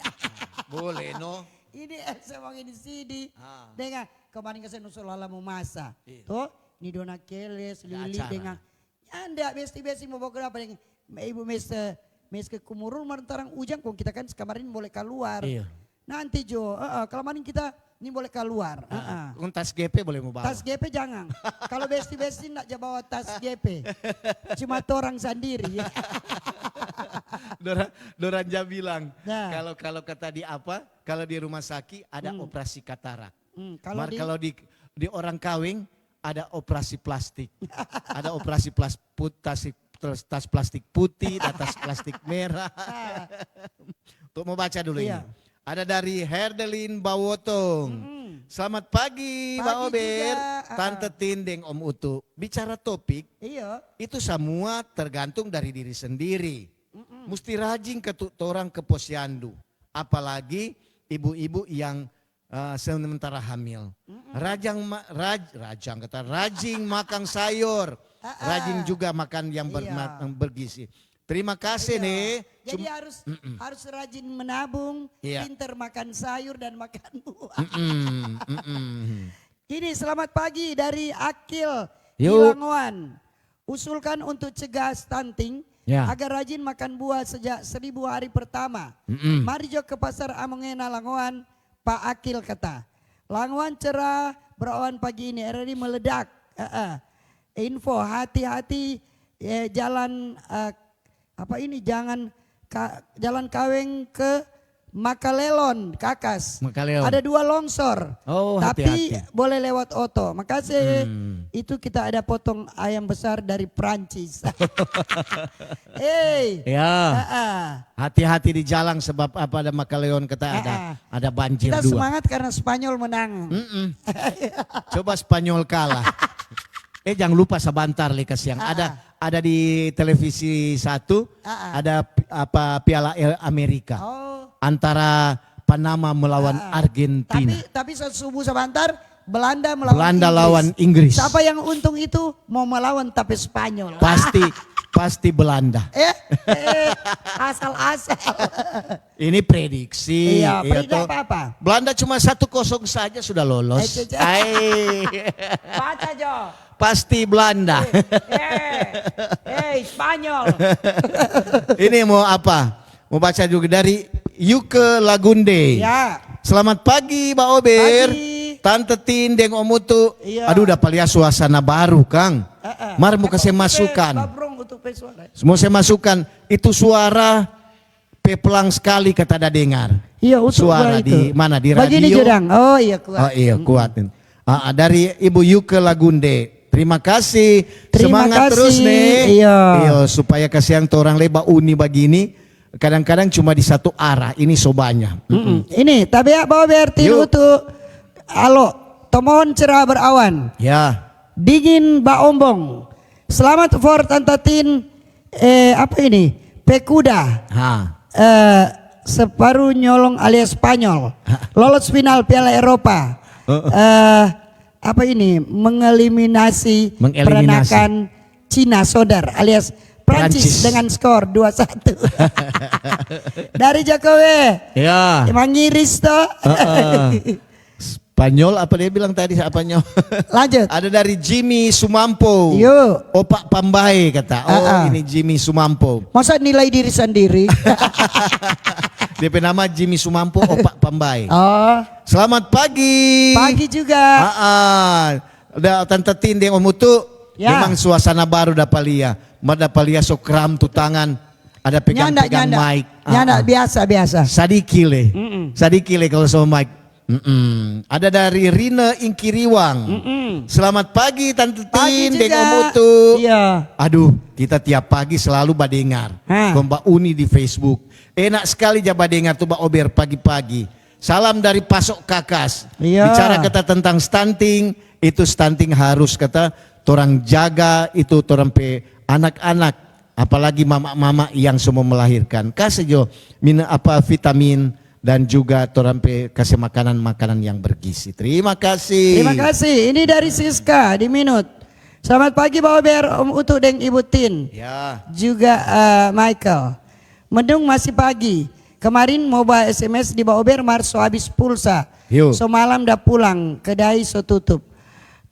Boleh, no. Ini, eh, saya mau ini sidi. Ah. Dengar, kemarin kan saya nusul lala mau masa. Iya. Tuh, ini Dona Keles, Lili, dengar. Nyanda, besti-besti mo baku dapa deng Ibu Mister Meske kumurung mar tarang ujang, kong kita kan kamarin bole kaluar. Iya. Nanti jo, eh, eh, kamarin kita ni bole kaluar. Eh, eh. Kong tas G P boleh mo bawa. Tas G P jangan. Kalau besti-besti ndak ja bawa tas G P. Cuma torang sandiri. Dora, Doranja bilang, Nah. kalau kalau kata di apa? Kalau di rumah sakit ada Hmm. operasi katarak. Hmm, kalau Mar di kalau di di orang kawing ada operasi plastik. Ada operasi plas, put, tas, tas, tas plastik putih, ada tas plastik merah. Ah, Untuk mau baca dulu Iya. ini. Ada dari Herdelin Bawotong. Mm-mm. Selamat pagi, Pagi Mbak Ober, juga, ah. Tante Tin deng Om Utu. Bicara topik, Iya. itu semua tergantung dari diri sendiri. Mm-mm. Musti rajin ke tu, torang ke posyandu. Apalagi ibu-ibu yang eh, sementara hamil. Mm-mm. Rajang ma, raj, rajang kata rajin makan sayur. Ah, ah. Rajin juga makan yang ber, Iya. ma, yang bergizi. Terima kasih Iya. nih. Jadi Cum- harus harus rajin menabung, Iya. pinter makan sayur dan makan buah. Mm-mm, mm-mm. Ini selamat pagi dari Akil di Yuk. Langoan. Usulkan untuk cegah stunting Ya. agar rajin makan buah sejak seribu hari pertama. Mm-mm. Mari jo ke pasar Amongena Langoan, Pak Akil kata. Langoan cerah, berawan pagi ini, R R I meledak. Eh, eh. Info, hati-hati, eh, jalan, eh, apa ini, jangan ka, jalan kaweng ke Makalelon, Kakas. Makalelon. Ada dua longsor. Oh, Tapi hati-hati. Boleh lewat oto. Makasih. Hmm. Itu kita ada potong ayam besar dari Prancis. Hei. Ya, Ah, ah. hati-hati di jalan sebab apa ada Makalelon kata ada Ah, ah. ada banjir Kita dua. Semangat karena Spanyol menang. Mm-mm. Coba Spanyol kalah. Eh, jangan lupa sebentar le kasiang. Ah, Ada ah. ada di televisi satu, Ah, ah. ada pi- apa Piala El Amerika Oh. antara Panama melawan Ah, ah. Argentina. Tapi tapi saat subuh sebentar Belanda melawan Belanda Inggris. Lawan Inggris. Siapa yang untung itu mau melawan tapi Spanyol. Pasti pasti Belanda. Eh, eh, asal-asal. Ini prediksi. Iya, prediksi toh. Apa-apa. Belanda cuma satu kosong saja sudah lolos. Eh, cece. Ai. Baca jo. Pasti Belanda. Eh, eh, Spanyol. Ini mau apa? Mau baca juga dari Yuke Lagunde. Ya. Selamat pagi, Mbak Ober. Pagi. Tante Tin deng Om Utu. Iya. Aduh, dapa lia suasana baru, Kang. Heeh. Mar mau Kata kasih Utu pe, masukan. Babrong Utu pe suara. Mau saya masukkan, itu suara pe pelang sekali kata da dengar. Iya, Utu Suara gua di itu. mana? Di Begini radio? Jodang. Oh iya, kuat. Oh iya, kuat. Ah, dari Ibu Yuke Lagunde. Terima kasih. Terima Semangat kasih. Terus nih. Iya. Iya, supaya kasiang torang leba uni bagini. Kadang-kadang cuma di satu arah. Ini sobanya. Mm-mm. Ini, tabea Mbak Ober, Tin, Yuk. Utu. Alo, tomohon cerah berawan. Ya. Dingin baombong. Selamat for Tanta Tin. Eh, apa ini? Pekuda. Ha. Eh, separuh nyolong alias Spanyol. Lolos final Piala Eropa. Heeh. Eh, apa ini? Mengeliminasi, Mengeliminasi. Peranakan Cina Sodar alias Prancis Prancis. Dengan skor dua satu. Dari Jokowi. Ya. Emang ngiris toh? Heeh. Spanyol apa dia bilang tadi, apanya? Lanjut. Ada dari Jimmy Sumampo. Yo. Opak Pambai kata. Oh, Ah, ah. Ini Jimmy Sumampo. Masa nilai diri sendiri? Dia pe nama Jimmy Sumampo, Opak Pambai. Oh. Selamat pagi. Pagi juga. Ah, ah. Da Tanta Tin deng Om Utu. Ya. Memang suasana baru dapa lia. Mar dapa lia so kram tu tangan. Ada pegang-pegang Nyanda, nyanda. Mic. Ah, Nyanda, ah. Biasa, biasa. Sadiki le. Mm-mm. Sadiki le kalau sama mic. Mm-mm. Ada dari Rina Ingkiriwang. Mm-mm. Selamat pagi Tante Pagi Tin deng juga. Om Utu. Iya. Aduh, kita tiap pagi selalu badengar. Ha. Kong ba uni di Facebook. Enak sekali ja badengar tu ba ober pagi-pagi. Salam dari Pasok Kakas. Iya. Bicara kata tentang stunting, itu stunting harus kata torang jaga itu torang pe anak-anak, apalagi mama-mama yang semua melahirkan. Kasih jo mina apa vitamin dan juga torang pe kasih makanan-makanan yang bergizi. Terima kasih. Terima kasih. Ini dari Siska di Minut. Selamat pagi Mbak Ober, Om Utu deng Ibu Tin. Ya. Juga eh, Michael. Mendung masih pagi. Kemarin mo ba S M S di Mbak Ober mar so habis pulsa. Yo. So malam da pulang, kedai so tutup.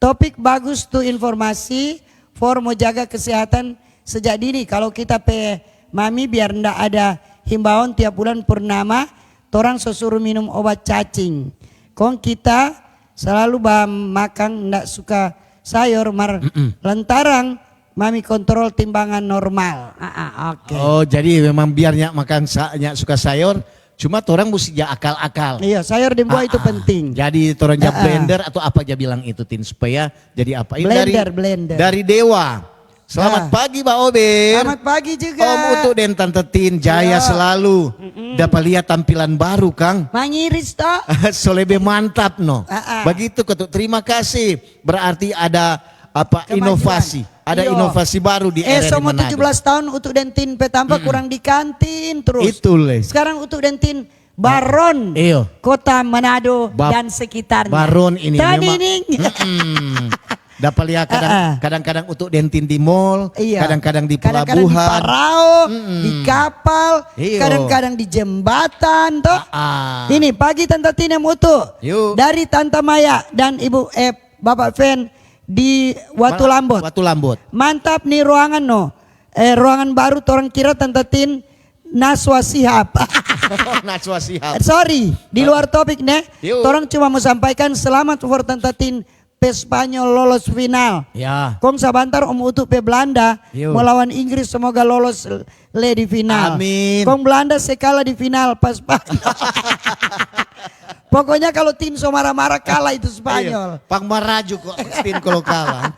Topik bagus tu informasi for mo jaga kesehatan sejak dini. Kalau kita pe Mami, biar nda ada himbauan tiap bulan purnama, torang so suru minum obat cacing. Kong kita selalu ba makang nda suka sayor, mar lantaran Mami kontrol timbangan normal. Ah, ah, oke. Oh, jadi memang biar nyak makang sa-, nyak suka sayor, cuma torang musti ja akal-akal. Iya, sayor deng buah itu penting. Jadi torang ja blender atau apa ja bilang itu, Tin, supaya jadi apa? Ini dari, blender, blender. Dari Dewa. Selamat pagi, Ba Ober. Selamat pagi juga. Om Utu deng Tante Tin, jaya selalu. Dapa lia tampilan baru, kang. Mangiris, to? So lebe mantap, no. Ah, ah. Bagitu, Ketu. Terima kasih. Berarti ada apa, kemajuan. Inovasi. Ada inovasi baru di R R I Manado. Eh, so mo tujuh belas tahun Utu deng Tin pe tampa kurang di kantin terus. Itu le. Sekarang Utu deng Tin Baron, iyo, Kota Manado dan sekitarnya. Baron ini memang. Tadining. Mm-mm. Dapa lia kadang, kadang-kadang Utu deng Tin di mall, iya, kadang-kadang di pelabuhan. Kadang-kadang di parao, di kapal, iyo, kadang-kadang di jembatan, to. Ah, ah. Ini pagi Tanta Tin deng Utu. Yuk. Dari Tanta Maya dan Ibu, eh, Bapak Fen di Watu Lambot. Watu Lambot. Mantap ni ruangan, no. Eh, ruangan baru torang kira Tanta Tin Naswa Sihab. Naswa Sihab. Sorry, di luar topik, ne. Yuk. Torang cuma mo sampaikan selamat for Tanta Tin pe Spanyol lolos final. Ya. Kong sabantar Om Utu pe Belanda mo lawan Inggris, semoga lolos le di final. Amin. Kong Belanda se kala di final pa Spanyol. Pokoknya kalau Tin so mara-mara, kala itu Spanyol. Iya, pang maraju kok Tin kalau kala.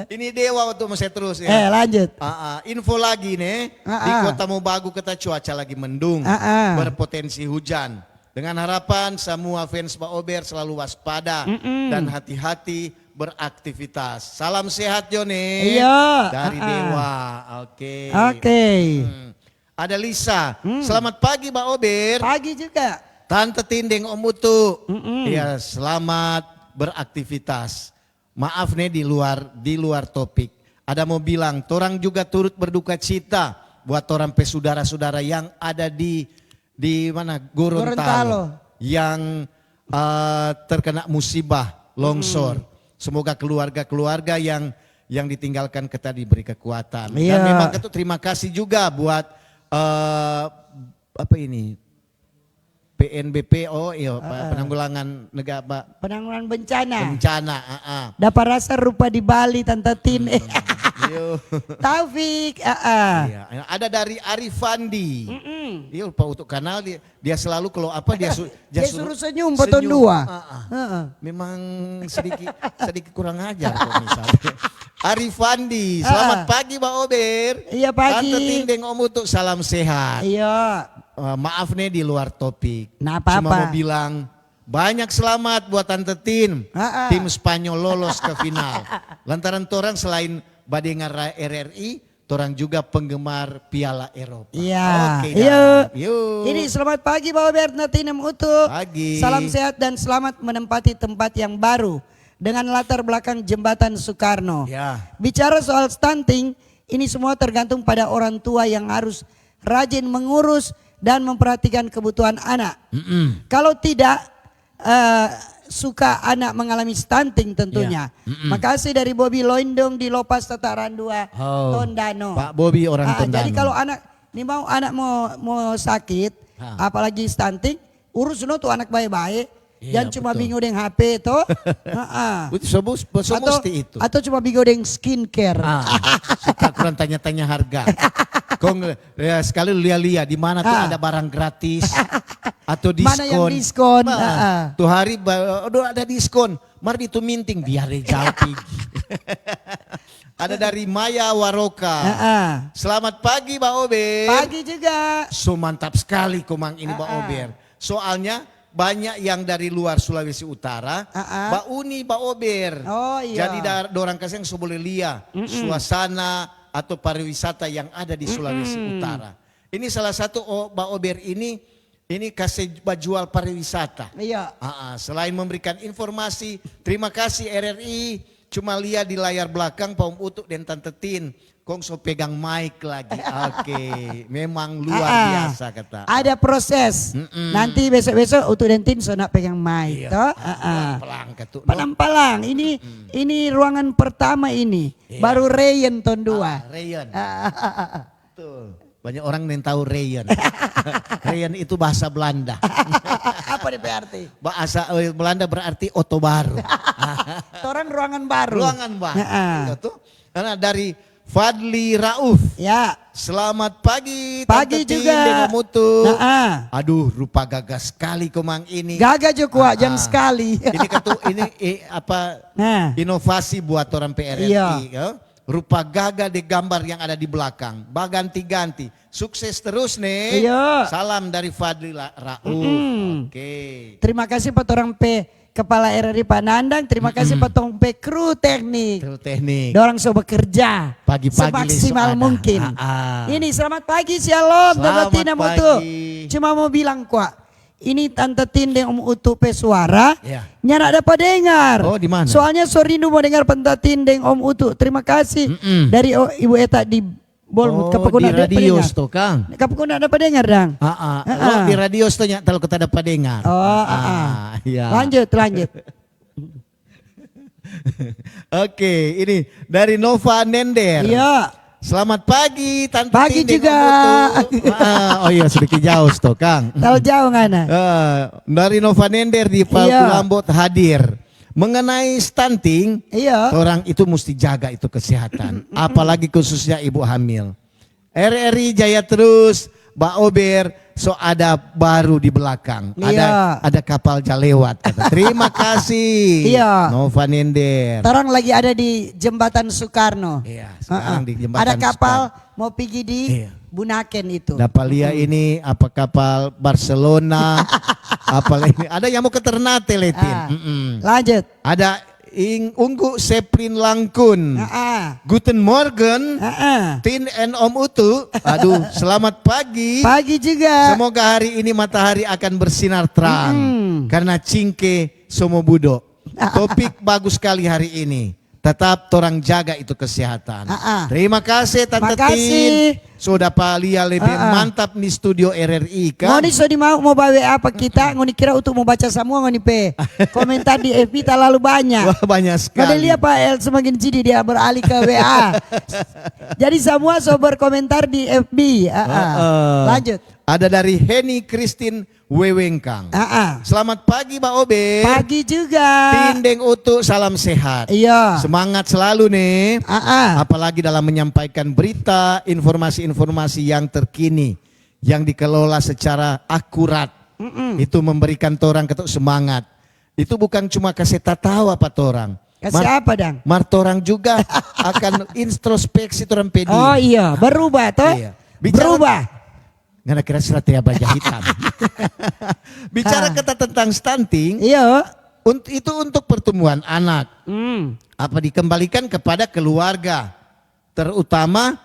Ini Dewa waktu masih terus ya. Eh, lanjut. Ah, ah. Info lagi ne, di Kota Mobagu kata cuaca lagi mendung, berpotensi hujan. Dengan harapan samua fans Ba Ober selalu waspada dan hati-hati beraktivitas. Salam sehat jo ne. Iya. Dari Dewa. Oke. Oke. Hmm. Ada Lisa. Hmm. Selamat pagi, Ba Ober. Pagi juga. Tante Tin deng Om Utu. Mm-mm. Ya, selamat beraktivitas. Maaf ne, di luar, di luar topik. Ada mo bilang, torang juga turut berduka cita buat torang pe sudara-sudara yang ada di, di mana? Gorontalo. Gorontalo. Yang, eh, terkena musibah longsor. Mm-mm. Semoga keluarga-keluarga yang, yang ditinggalkan kita diberi kekuatan. Iya. Dan memang itu terima kasih juga buat, eh, apa ini? P N B P, oh, iyo, pa-, penanggulangan nega-, pa-, penanggulangan bencana. Bencana, ah, ah. Dapa rasa rupa di Bali, Tanta Tin. Hmm, iyo. Taufik, ah, ah. Iya, ada dari Arifandi. Mm-mm. Iyo, pa untuk kanal dia, dia selalu kalau apa, dia su-, dia suruh senyum, potong dua. Ah, ah. Heeh. Memang sedikit, sedikit kurang ajar kok misalnya. Arifandi, selamat pagi, Ba Ober. Iya, pagi. Tante Tin deng Om Utu, salam sehat. Iya. Eh, maaf ne di luar topik. Nda apa-apa. Cuma mo bilang, banyak selamat buat Tante Tin. Ah, ah. Tim Spanyol lolos ke final. Lantaran torang selain badengar ra-, R R I, torang juga penggemar Piala Eropa. Iya. Oke, iya. Dah. Yuk. Ini selamat pagi, Ba Ober, Tante Tin deng Utu. Pagi. Salam sehat dan selamat menempati tempat yang baru dengan latar belakang Jembatan Soekarno. Ya. Bicara soal stunting, ini semua tergantung pada orang tua yang harus rajin mengurus dan memperhatikan kebutuhan anak. Mm-mm. Kalau tidak, eh, suka anak mengalami stunting tentunya. Ya. Mm-mm. Makasih dari Bobi Loindong di Lopas Tataran dua, oh, Tondano. Pak Bobi orang, ah, Tondano. Jadi kalau anak, ni mau anak mau, mau sakit, ah, apalagi stunting, urus no tu anak bae-bae. Iya, jangan cuma betul. Bingo deng H P to. Heeh. Itu so mus-, so atau, musti itu. Atau cuma bingo deng skincare. Ah, suka kurang tanya-tanya harga. Kong, ya, sekali lia-lia di mana tuh ada barang gratis atau diskon. Mana yang diskon? Nah, heeh. Tu hari ba-, aduh, ada diskon. Mar di tu minting biar deh jamping. Ada dari Maya Waroka. Heeh. Selamat pagi, Ba Ober. Pagi juga. So mantap sekali komang ini, Ba Ober. Heeh. Soalnya banyak yang dari luar Sulawesi Utara, ah, ah, bauni, Ba Ober. Oh, iya. Jadi da-, dorang kaseng so boleh lia, mm-mm, suasana atau pariwisata yang ada di, mm-mm, Sulawesi Utara. Ini salah satu, oh, Ba Ober ini, ini kase bajual pariwisata. Iya. Ah, ah, selain memberikan informasi, terima kasih R R I, cuma lia di layar belakang, Pa Om Utu deng Tante Tin. Kong so pegang mic lagi. Oke, memang luar biasa kata. Ah, ah. Ada proses. Mm-mm. Nanti besok-besok Utu deng Tin so nak pegang mic, iya, to? Ah, ah. Pelang-pelang katu, no? Pelang-pelang. Ini, mm-mm, ini ruangan pertama ini. Iya. Baru Rayan tahun dua. Ah, Rayan. Ah, ah, ah, ah. Betul. Banyak orang yang tahu Reyen. Reyen itu bahasa Belanda. Apa dia pe arti? Bahasa eh, Belanda berarti oto baru. Torang ruangan baru. Ruangan baru. Heeh. Iya tuh. Karena dari Fadli Rauf. Ya. Selamat pagi, Pagi Tante Tin juga. Deng Om Utu. Heeh. Aduh, rupa gagah sekali komang ini. Gagah jo kuat jang Ah, ah. sekali. Ini ketu, ini eh, apa Nah. inovasi buat orang P R R I Iya. ya. Rupa gagah deh gambar yang ada di belakang. Baganti-ganti. Sukses terus nih. Iya. Salam dari Fadli La- Rauf. Mm-mm. Oke. Terima kasih pa torang pe kepala R R I Pak Nandang, terima kasih pa tong pe kru teknik. Kru teknik. Dorang so bekerja Pagi-pagi semaksimal so ada. mungkin. Ah, ah. Ini selamat pagi Shalom, Tante Selamat Tin deng Om Utu. pagi. Cuma mau bilang kwa, ini Tante Tin deng Om Utu pe suara Ya. nyanda dapa dengar. Oh, di mana? Soalnya so rindu mau dengar Tante Tin deng Om Utu. Terima kasih Mm-mm. dari oh, Ibu Eta di Bolmut. Oh, Kapako di nda dapa radio dengar. Sto kang. Kapako nda dapa dengar dang. Ah, ah. Ah, Lo ah. Di radio sto nya kalau kita dapa dengar. Oh, ah, ah. Iya. Lanjut, lanjut. Oke, ini dari Nova Nender. Iya. Selamat pagi, Tante Pagi Tin deng juga. Om Utu. Ah, oh iya, sedikit jauh sto kang. Tahu jauh ngana. Eh, dari Nova Nender di Paku Iya. Lambot hadir. Mengenai stunting, Iya. orang itu mesti jaga itu kesehatan. Apalagi khususnya ibu hamil. R R I jaya terus, Ba Ober, so ada baru di belakang. Ada Iya. ada kapal ja lewat. Kata. Terima kasih. Iya. Nova Nender. Torang lagi ada di Jembatan Soekarno. Iya, sekarang Heeh. di Jembatan Ada kapal Soekarno. Mau pigi di Iya. Bunaken itu. Dapa lia ini apa kapal Barcelona, apa ini? Ada yang mau ke Ternate, Letin. Ah, Mm-mm. Lanjut. Ada Ing Unggu Seplin Langkun. Ah, ah. Guten Morgen. Ah, ah. Tin and Om Utu. Aduh, selamat pagi. Pagi juga. Semoga hari ini matahari akan bersinar terang. Mm-mm. Karena cingke somo budo. Topik bagus sekali hari ini. Tetap torang jaga itu kesehatan. Ah, ah. Terima kasih Tante Makasih. Tin. So dapa lia lebe Ah, ah. Mantap ni studio R R I kan. Ngoni so di mau mau bawe apa kita? Ngoni kira untuk mau baca semua ngoni pe komentar di F B talalu banyak. Wah, banyak sekali. Ngoni lia pa El semakin jidi dia beralih ke W A. Jadi semua so berkomentar di F B. Ah, ah. Heeh. Lanjut. Ada dari Heni Christine Wewengkang. Ah, ah. Selamat pagi, Ba Obe. Pagi juga. Tin deng Utu, salam sehat. Iya. Semangat selalu nih. Ah, ah. Apalagi dalam menyampaikan berita, informasi-informasi yang terkini, yang dikelola secara akurat. Mm-mm. Itu memberikan torang ketuk semangat. Itu bukan cuma kasih tatawa pa torang. Kasih apa, dang? Mar torang juga akan introspeksi torang pe diri. Oh iya, berubah toh? Iya. Bicara- Berubah. Ngana kira seratea baja hitam. Bicara Ah. Kata tentang stunting, Iya. unt- itu untuk pertumbuhan anak. Hmm. Apa dikembalikan kepada keluarga, terutama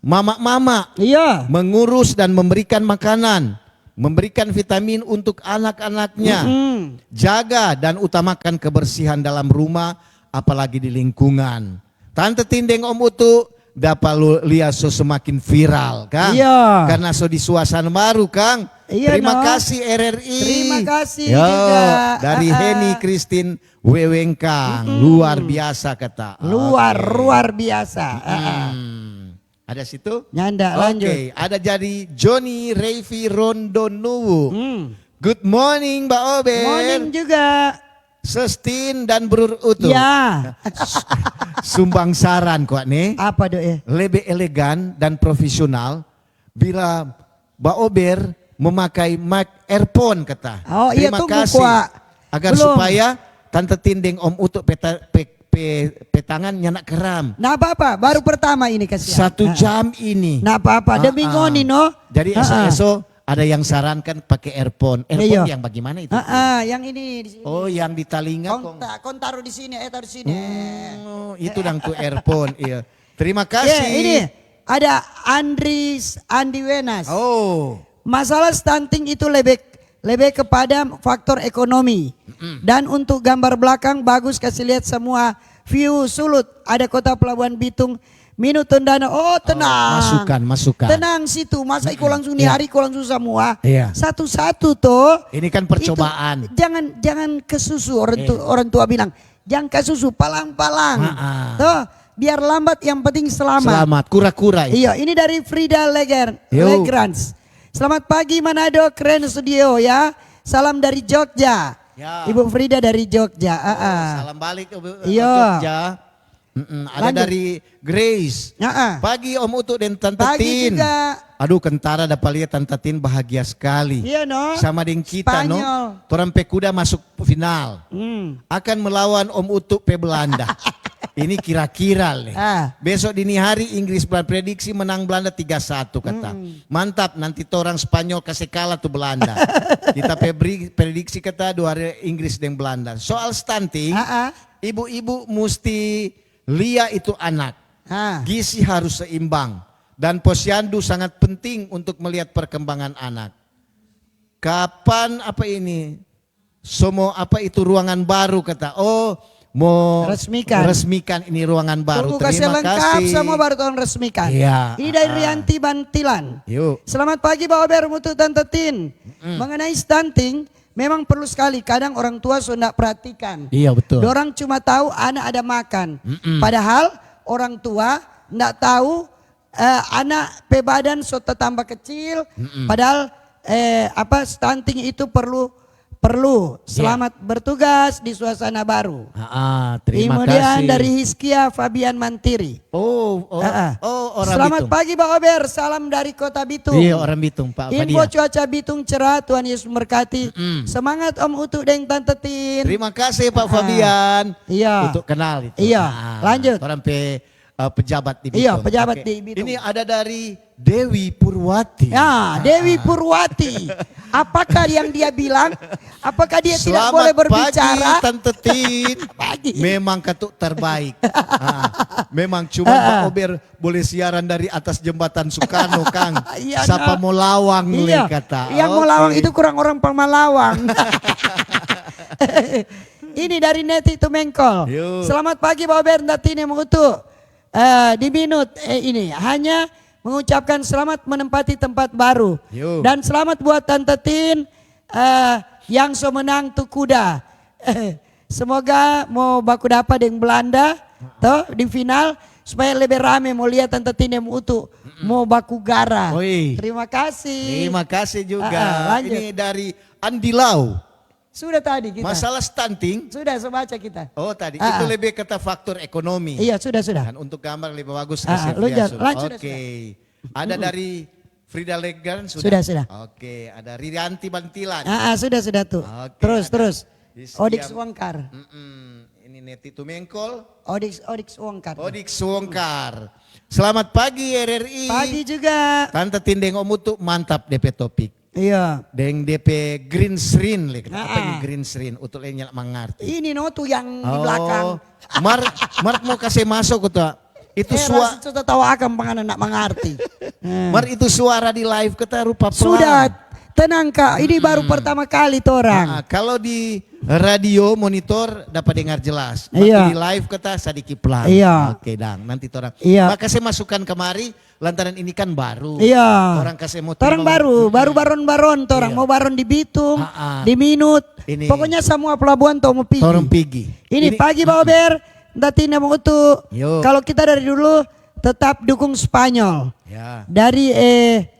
mama-mama, Iya. mengurus dan memberikan makanan, memberikan vitamin untuk anak-anaknya, Mm-mm. jaga dan utamakan kebersihan dalam rumah, apalagi di lingkungan. Tante Tin deng Om Utu dapa lu lia so semakin viral kan? Iya. Karena so di suasana baru kang. Iya, Terima no. kasih R R I. Terima kasih Yo, juga. Dari Ah, ah. Heni Christine Wewengkang. Luar biasa kata. Luar, Oke. Luar biasa. Ah, ah. Hmm. Ada situ? Nyanda, Oke, lanjut. Ada jadi Joni Revi Rondonuwu. Hmm. Good morning, Mbak Ober. Morning juga. Sustin dan Brur Utu. Ya. Sumbang saran kok nih. Apa do eh? Lebih elegan dan profesional bila Mbak Ober memakai mic earphone kata. Oh, iya, Terima tunggu, kasih. Kwa. Agar Belum. Supaya Tante Tin deng Om Utu peta, pe, pe, petangan nyanda keram. Nggak apa-apa, baru pertama ini kasihan. Satu Ah. jam ini. Nggak apa-apa, demi Ah, ah. ngoni, no? Jadi Ah, ah. Eso-eso ada yang sarankan pakai earphone. Earphone Iya. Yang bagaimana itu? Ah, ah, yang ini di sini. Oh, yang di talinga kong. Kong, ta- kong taruh di sini, eh taruh di sini. Hmm, itu dang tu earphone, iya. Terima Ya, kasih. Ini ada Andris Andi Wenas. Oh. Masalah stunting itu lebih lebih kepada faktor ekonomi. Dan untuk gambar belakang bagus kasih lihat semua view sulut. Ada kota Pelabuhan Bitung, Minu Tondano. Oh, tenang. Masukan, masukan. Tenang situ. Masa iko langsung ni Iya. Hari iko langsung semua. Iya. Satu-satu tuh. Ini kan percobaan. Itu jangan jangan ke susu orang tu, Iya. Orang tua bilang. Jangan ke susu, palang-palang. Ha-ha. Tuh. Biar lambat, yang penting selamat. Selamat, kura-kura itu. Iya, ini dari Frida Leger, Yo. Legrans. Selamat pagi Manado, keren studio ya. Salam dari Jogja. Ya. Ibu Frida dari Jogja. Ah, ah. Salam balik ke Bu- Iya. Jogja. Mm-mm, ada Lanjut. Dari Grace. Ah, ah. Pagi Om Utu dan Tante Pagi Tin. Juga. Aduh, kentara dapa lia Tante Tin bahagia sekali. Iya, no? Sama deng kita, no? Spanyol. Torang pe kuda masuk final. Hmm. Akan melawan Om Utu pe Belanda. Ini kira-kira le. Ah. Besok dini hari Inggris Belanda prediksi menang Belanda tiga satu kata. Hmm. Mantap, nanti torang Spanyol kase kalah tu Belanda. Kita pe bri- prediksi kata dua hari Inggris deng Belanda. Soal stunting, Ah, ah. ibu-ibu musti lia itu anak. Ah. Gizi harus seimbang. Dan posyandu sangat penting untuk melihat perkembangan anak. Kapan apa ini? Somo apa itu ruangan baru kata? Oh, mo Resmikan. Resmikan ini ruangan baru. Tunggu kasih Terima lengkap kasih. Semua baru tolong resmikan. Iya, Ini dari ah. Rianti Bantilan. Yuk. Selamat pagi Baober, Mutu, Tante Tin. Mengenai stunting, memang perlu sekali. Kadang orang tua so ndak perhatikan. Iya, betul. Dorang cuma tahu anak ada makan. Mm-mm. Padahal orang tua ndak tahu eh, anak pe badan so tatamba kecil. Padahal eh, apa stunting itu perlu perlu. Selamat bertugas di suasana baru. Ah, terima Kemudian kasih. Dari Hizkia Fabian Mantiri. Oh, oh, Ah, ah. Oh, orang Selamat Bitung. Pagi Baober, salam dari Kota Bitung. Iya, orang Bitung, Pak Info Fadia. Cuaca Bitung cerah, Tuhan Yesus memberkati. Semangat Om Utu deng Tante Tin. Terima kasih Pak Ah. Fabian. Iya. Untuk kenal itu. Iya, Ah, lanjut. Orang pe uh, pejabat di Bitung. Iya, pejabat Oke. Di Bitung. Ini ada dari Dewi Purwati. Ya, Dewi Purwati. Apakah yang dia bilang? Apakah dia tidak Selamat boleh berbicara? Pagi, Tante Tin. Pagi. Memang katu terbaik. Ah, memang cuma Pak Ober boleh siaran dari atas jembatan Soekarno, Kang. Iya, Sapa no. Mau lawang le Iya, kata. Yang mau Oke. Lawang itu kurang orang Pamalawang. Ini dari Neti Tumengkol. Yo. Selamat pagi Baober, Tante Tin yang mengutu. Eh, di minut eh, ini hanya mengucapkan selamat menempati tempat baru. Yo. Dan selamat buat Tante Tin eh, yang so menang tu kuda. Semoga mau baku dapa deng Belanda to di final supaya lebih rame mau lihat Tante Tin yang utu mau baku gara. Oi. Terima kasih. Terima kasih juga. Ah, ah, lanjut. Ini dari Andi Lau. Sudah tadi kita. Masalah stunting. Sudah so baca kita. Oh tadi Ah, itu ah. Lebih kata faktor ekonomi. Iya, sudah, sudah. Dan untuk gambar lebih bagus Ah, kasih ah, lu via jangan- Zoom. lanjut, Oke. Ada dari Frida Legan sudah. Sudah, sudah. Oke, ada Ririanti Bantilan. Ah, ah, sudah, sudah tuh. Oke, Terus, ada terus. Rizky Odik Am- Suangkar. Mm-mm. Ini Neti Tumengkol. Odik Odik Suangkar. Odik Suangkar. Selamat pagi R R I. Pagi juga. Tante Tin deng Om Utu mantap depe topik. Iya. Deng depe green screen le. Apa Ah. ini green screen? Utu le nyala mangarti. Ini no tuh yang di Oh. belakang. Mar, Mar mau kasih masuk kata. Itu Eh, suara. Rasa tawa akan pangana nak mangarti. Eh. Mar itu suara di live kita rupa pelan. Sudah, tenang Kak. Ini baru pertama kali torang. Ah, kalau di radio monitor dapat dengar jelas. Iya. Waktu di live kita sedikit pelan. Iya. Oke, dang. Nanti torang. Iya. Makasih masukan kemari lantaran ini kan baru. Iya. Orang kasih mau Torang tahu. baru, baru baron-baron torang Iya. mau baron di Bitung, Ah, ah. di Minut. Ini. Pokoknya semua pelabuhan to mau pigi. Torang pigi. Ini, Ini- pagi Baober, Tante Tin yang mengutu. Yo. Kalau kita dari dulu tetap dukung Spanyol. Ya. Dari eh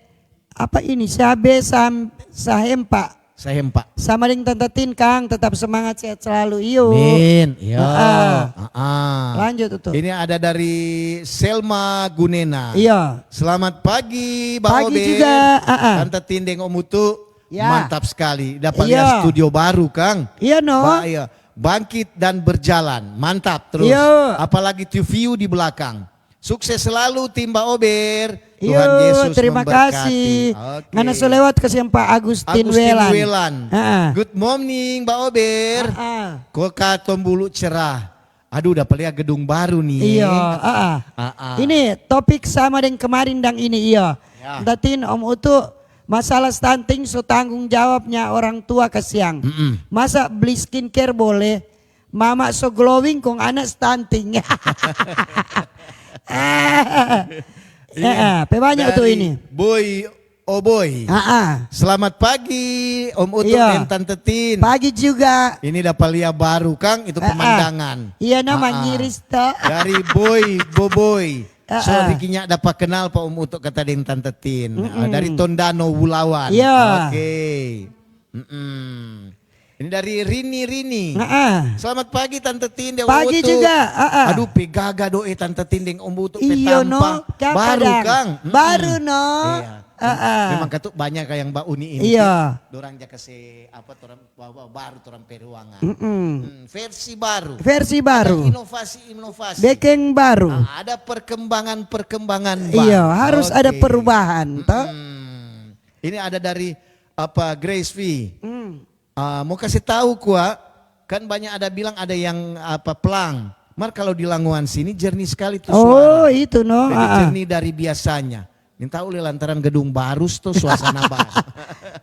apa ini? Sabe sam sahempa. Saya empat. Sama deng Tante Tin Kang, tetap semangat sehat selalu. Iyo. Min, ya. Ah, ah. Ah, ah. Lanjut tuh. Ini ada dari Selma Gunena. Iya. Selamat pagi, Bang Pagi Oben. juga, ah, ah. Tante Tin deng Om Utu. Ya. Mantap sekali. Dapat Iya. Lihat studio baru, Kang. Iya, no. Ba- iya. Bangkit dan berjalan. Mantap terus. Iya. Apalagi tu view di belakang. Sukses selalu tim Bang Ober. Iyo, Tuhan Yesus terima memberkati. Kasih. Oke. Ngana so lewat kasihan Pak Agustin, Agustin Welan. Welan. Ah, ah. Good morning, Bang Ober. Ah, ah. Kota Tombulu cerah. Aduh, udah palia gedung baru nih. Iya, ah, ah. Ah, ah. Ini topik sama deng kemarin dang ini, iya. Ya. Tante Tin, Om Utu, masalah stunting so tanggung jawabnya orang tua kasiang. Mm-mm. Masa beli skincare boleh? Mama so glowing kong anak stunting. Eh, eh, pe banyak tu Dari ini. Boy Oboy. Ah, ah. Selamat pagi, Om Utu. Iya. Dan Tante Tin. Pagi juga. Ini dapa lia baru, kang, itu, ah, ah, pemandangan. Iya, no, ah, ah, mangiris to. Dari Boy Boboy. Ah, so, ah, Riki nya dapa kenal pa Om Utu kata deng Tante Tin. Ah, mm-mm, dari Tondano, Wulawan. Iya. Oke. Mm-mm. Ini dari Rini, Rini. Heeh. Selamat pagi, Tante Tin deng Om Utu. Pagi juga, heeh. Aduh, pe gaga do, eh, Tante Tin deng Om Utu pe tampa. Iyo, no, kaka baru, dang, kang. Mm-mm. Baru, no. Iya. Heeh. Memang katu banyak yang bauni ini. Iya. Dorang ja kase, apa, torang ba-, ba-, baru torang pe ruangan. Mm-mm. Hmm, versi baru. Versi baru. Ada inovasi-inovasi. Bekeng baru. Ah, ada perkembangan-perkembangan baru. Iya, harus ada perubahan, toh. Oke. Mm-mm. Ini ada dari, apa, Grace V. Hmm. Ah, mo kase tau kwa, kan banya ada bilang ada yang, apa, plang. Mar kalo di langoan sini jernih skali tu suara. Oh, itu no. Lebih jernih dari biasanya. Nintau le lantaran gedung barus to, suasana baru.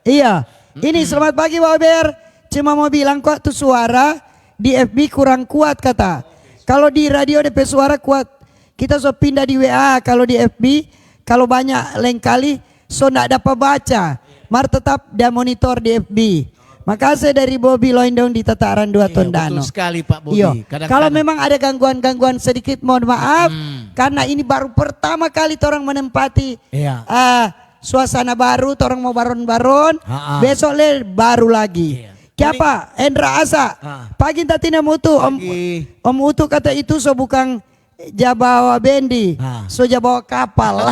Iya. Ini, mm-mm, selamat pagi, Wa Ober. Cuma mo bilang kwa tu suara di F B kurang kuat kata. Kalo di radio de pe suara kuat, kita so pinda di W A. Kalo di F B, kalo banya lengkali, so nda dapa baca, mar tetap da monitor di F B. Makase dari Bobi Loindong di Tataran Dua, Tondano. Iya, betul sekali, Pak Bobi. Iyo. Kadang-kadang. Kalo memang ada gangguan-gangguan sedikit, mohon maaf, hmm, karna ini baru pertama kali torang menempati, iya, ah, suasana baru, torang mo baron-baron, ha-ha, besok le baru lagi. Iya. Kiapa? Ini Endra Asa. Ah. Pagi, Tante Tin deng Om Utu. Om, pagi. Om Utu kata itu so bukang ja bawa bendi, ah, so ja bawa kapal.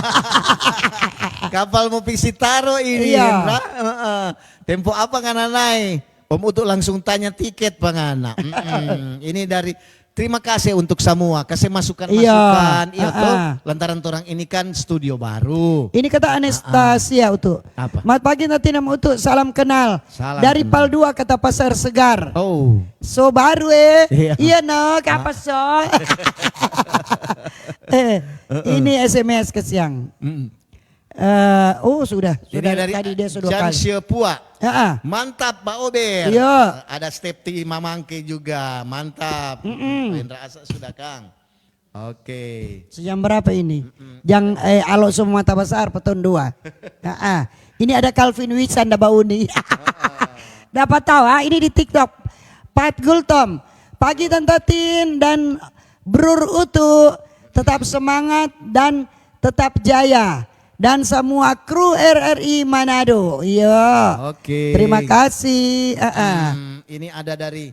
Kapal mo pigi Sitaro ini, iya, Hendra. Heeh. Tempo apa ngana nae? Om Utu langsung tanya tiket pa ngana. Mm-mm. Ini dari, terima kasih untuk samua, kase masukan-masukan, iya, iya to, heeh, lantaran torang ini kan studio baru. Ini kata Anastasia, heeh, Utu. Apa? Selamat pagi, Tante Tin deng Om Utu, salam kenal. Salam dari kenal. Pal dua kata Pasar Segar. Oh. So baru, eh. Iya. Iya, no, kapa so? Eh, ini S M S kasiang. Mm-mm. Eh, oh, sudah. Ini sudah dari tadi dia sudah Jan kali. Siapua. Heeh. Mantap, Ba Ober. Iya. Ada Stepti Mamangke juga. Mantap. Mm-mm. Indra Asa sudah, kang. Oke. Sejam berapa ini? Mm-mm. Jang, eh, alo so mata basar, petong dua. Ah, ah. Ini ada Calvin Wisan da bauni. Ah, ah. Dapat tahu, ah, ini di TikTok. Pat Gultom. Pagi Tante Tin dan Brur Utu, tetap semangat dan tetap jaya. Dan semua kru R R I Manado. Iya. Oke. Terima kasih. Ah, ah. Hmm, ini ada dari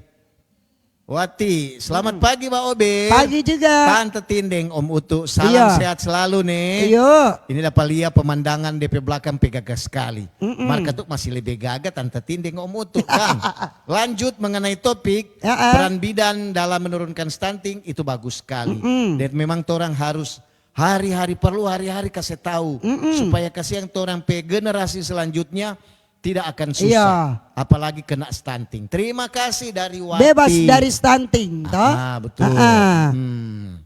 Wati, selamat pagi, Ba Obe. Pagi juga. Tante Tin deng Om Utu, salam sehat selalu, ne. Iyo. Ini dapa lia pemandangan depe blakang pe gaga skali. Mm-mm. Mar katu masih lebe gaga Tante Tin deng Om Utu, kang. Lanjut mengenai topik, peran bidan dalam menurunkan stunting, itu bagus skali. Mm-mm. Dan memang torang harus hari-hari, perlu hari-hari kase tau, mm-mm, supaya kasiang torang pe generasi selanjutnya tidak akan susah, iya, apalagi kena stunting. Terima kasih dari Wati. Bebas dari stunting, toh? Ah, betul. Ah, ah. Hmm.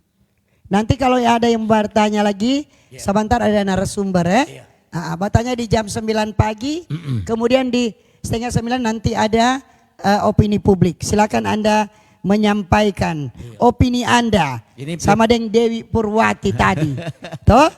Nanti kalau ada yang bertanya lagi, iya, sebentar ada narasumber, eh. Iya. Ah, ah, bertanya di jam sembilan pagi, mm-mm, kemudian di setengah sembilan nanti ada, eh, opini publik. Silakan Anda menyampaikan, iya, opini Anda. Ini sama deng Dewi Purwati tadi. Toh?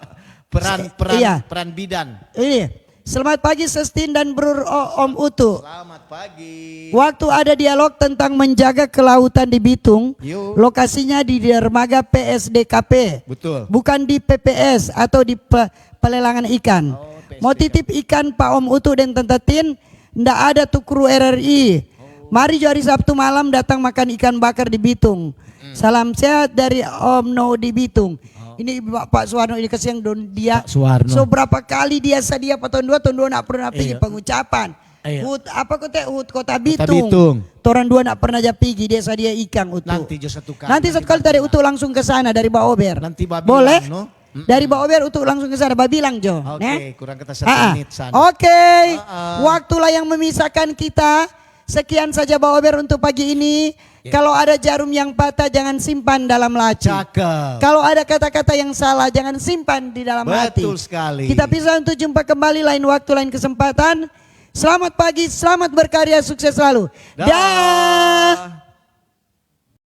Peran, se-, peran, iya, peran bidan. Iya. Selamat pagi, Sestin dan Brur O-, Om Utu. Selamat pagi. Waktu ada dialog tentang menjaga kelautan di Bitung, yo, lokasinya di dermaga P S D K P. Betul. Bukan di P P S atau di pe-, pelelangan ikan. Oh, P S D K P. Mau titip ikan pa Om Utu deng Tante Tin, nda ada tu kru R R I. Oh. Mari jo hari Sabtu malam datang makan ikan bakar di Bitung. Hmm. Salam sehat dari Om No di Bitung. Oh. Ini Pak, Pak Suwarno ini kasiang don dia. Pak Suwarno. So berapa kali dia sadia pa tong dua, tong dua nda pernah pigi, iya, pengucapan. Iya. Hut, apa kote, hut Kota Bitung. Kota Bitung. Torang dua nda pernah ja pigi, dia sadia ikang, Utu. Nanti jo satu kali. Nanti satu kali tadi Utu langsung ke sana dari Ba Ober. Nanti babilang, no? Boleh? Mm-mm. Dari Ba Ober Utu langsung ke sana, babilang jo, oke, ne? Kurang kata satu menit sana. Ah, ah. Oke. Ah, ah. Waktulah yang memisahkan kita. Sekian saja Ba Ober untuk pagi ini. Ya. Kalau ada jarum yang patah, jangan simpan dalam laci. Cakep. Kalau ada kata-kata yang salah, jangan simpan di dalam hati. Betul sekali. Kita pisah untuk jumpa kembali lain waktu, lain kesempatan. Selamat pagi, selamat berkarya, sukses selalu. Dah. Dah.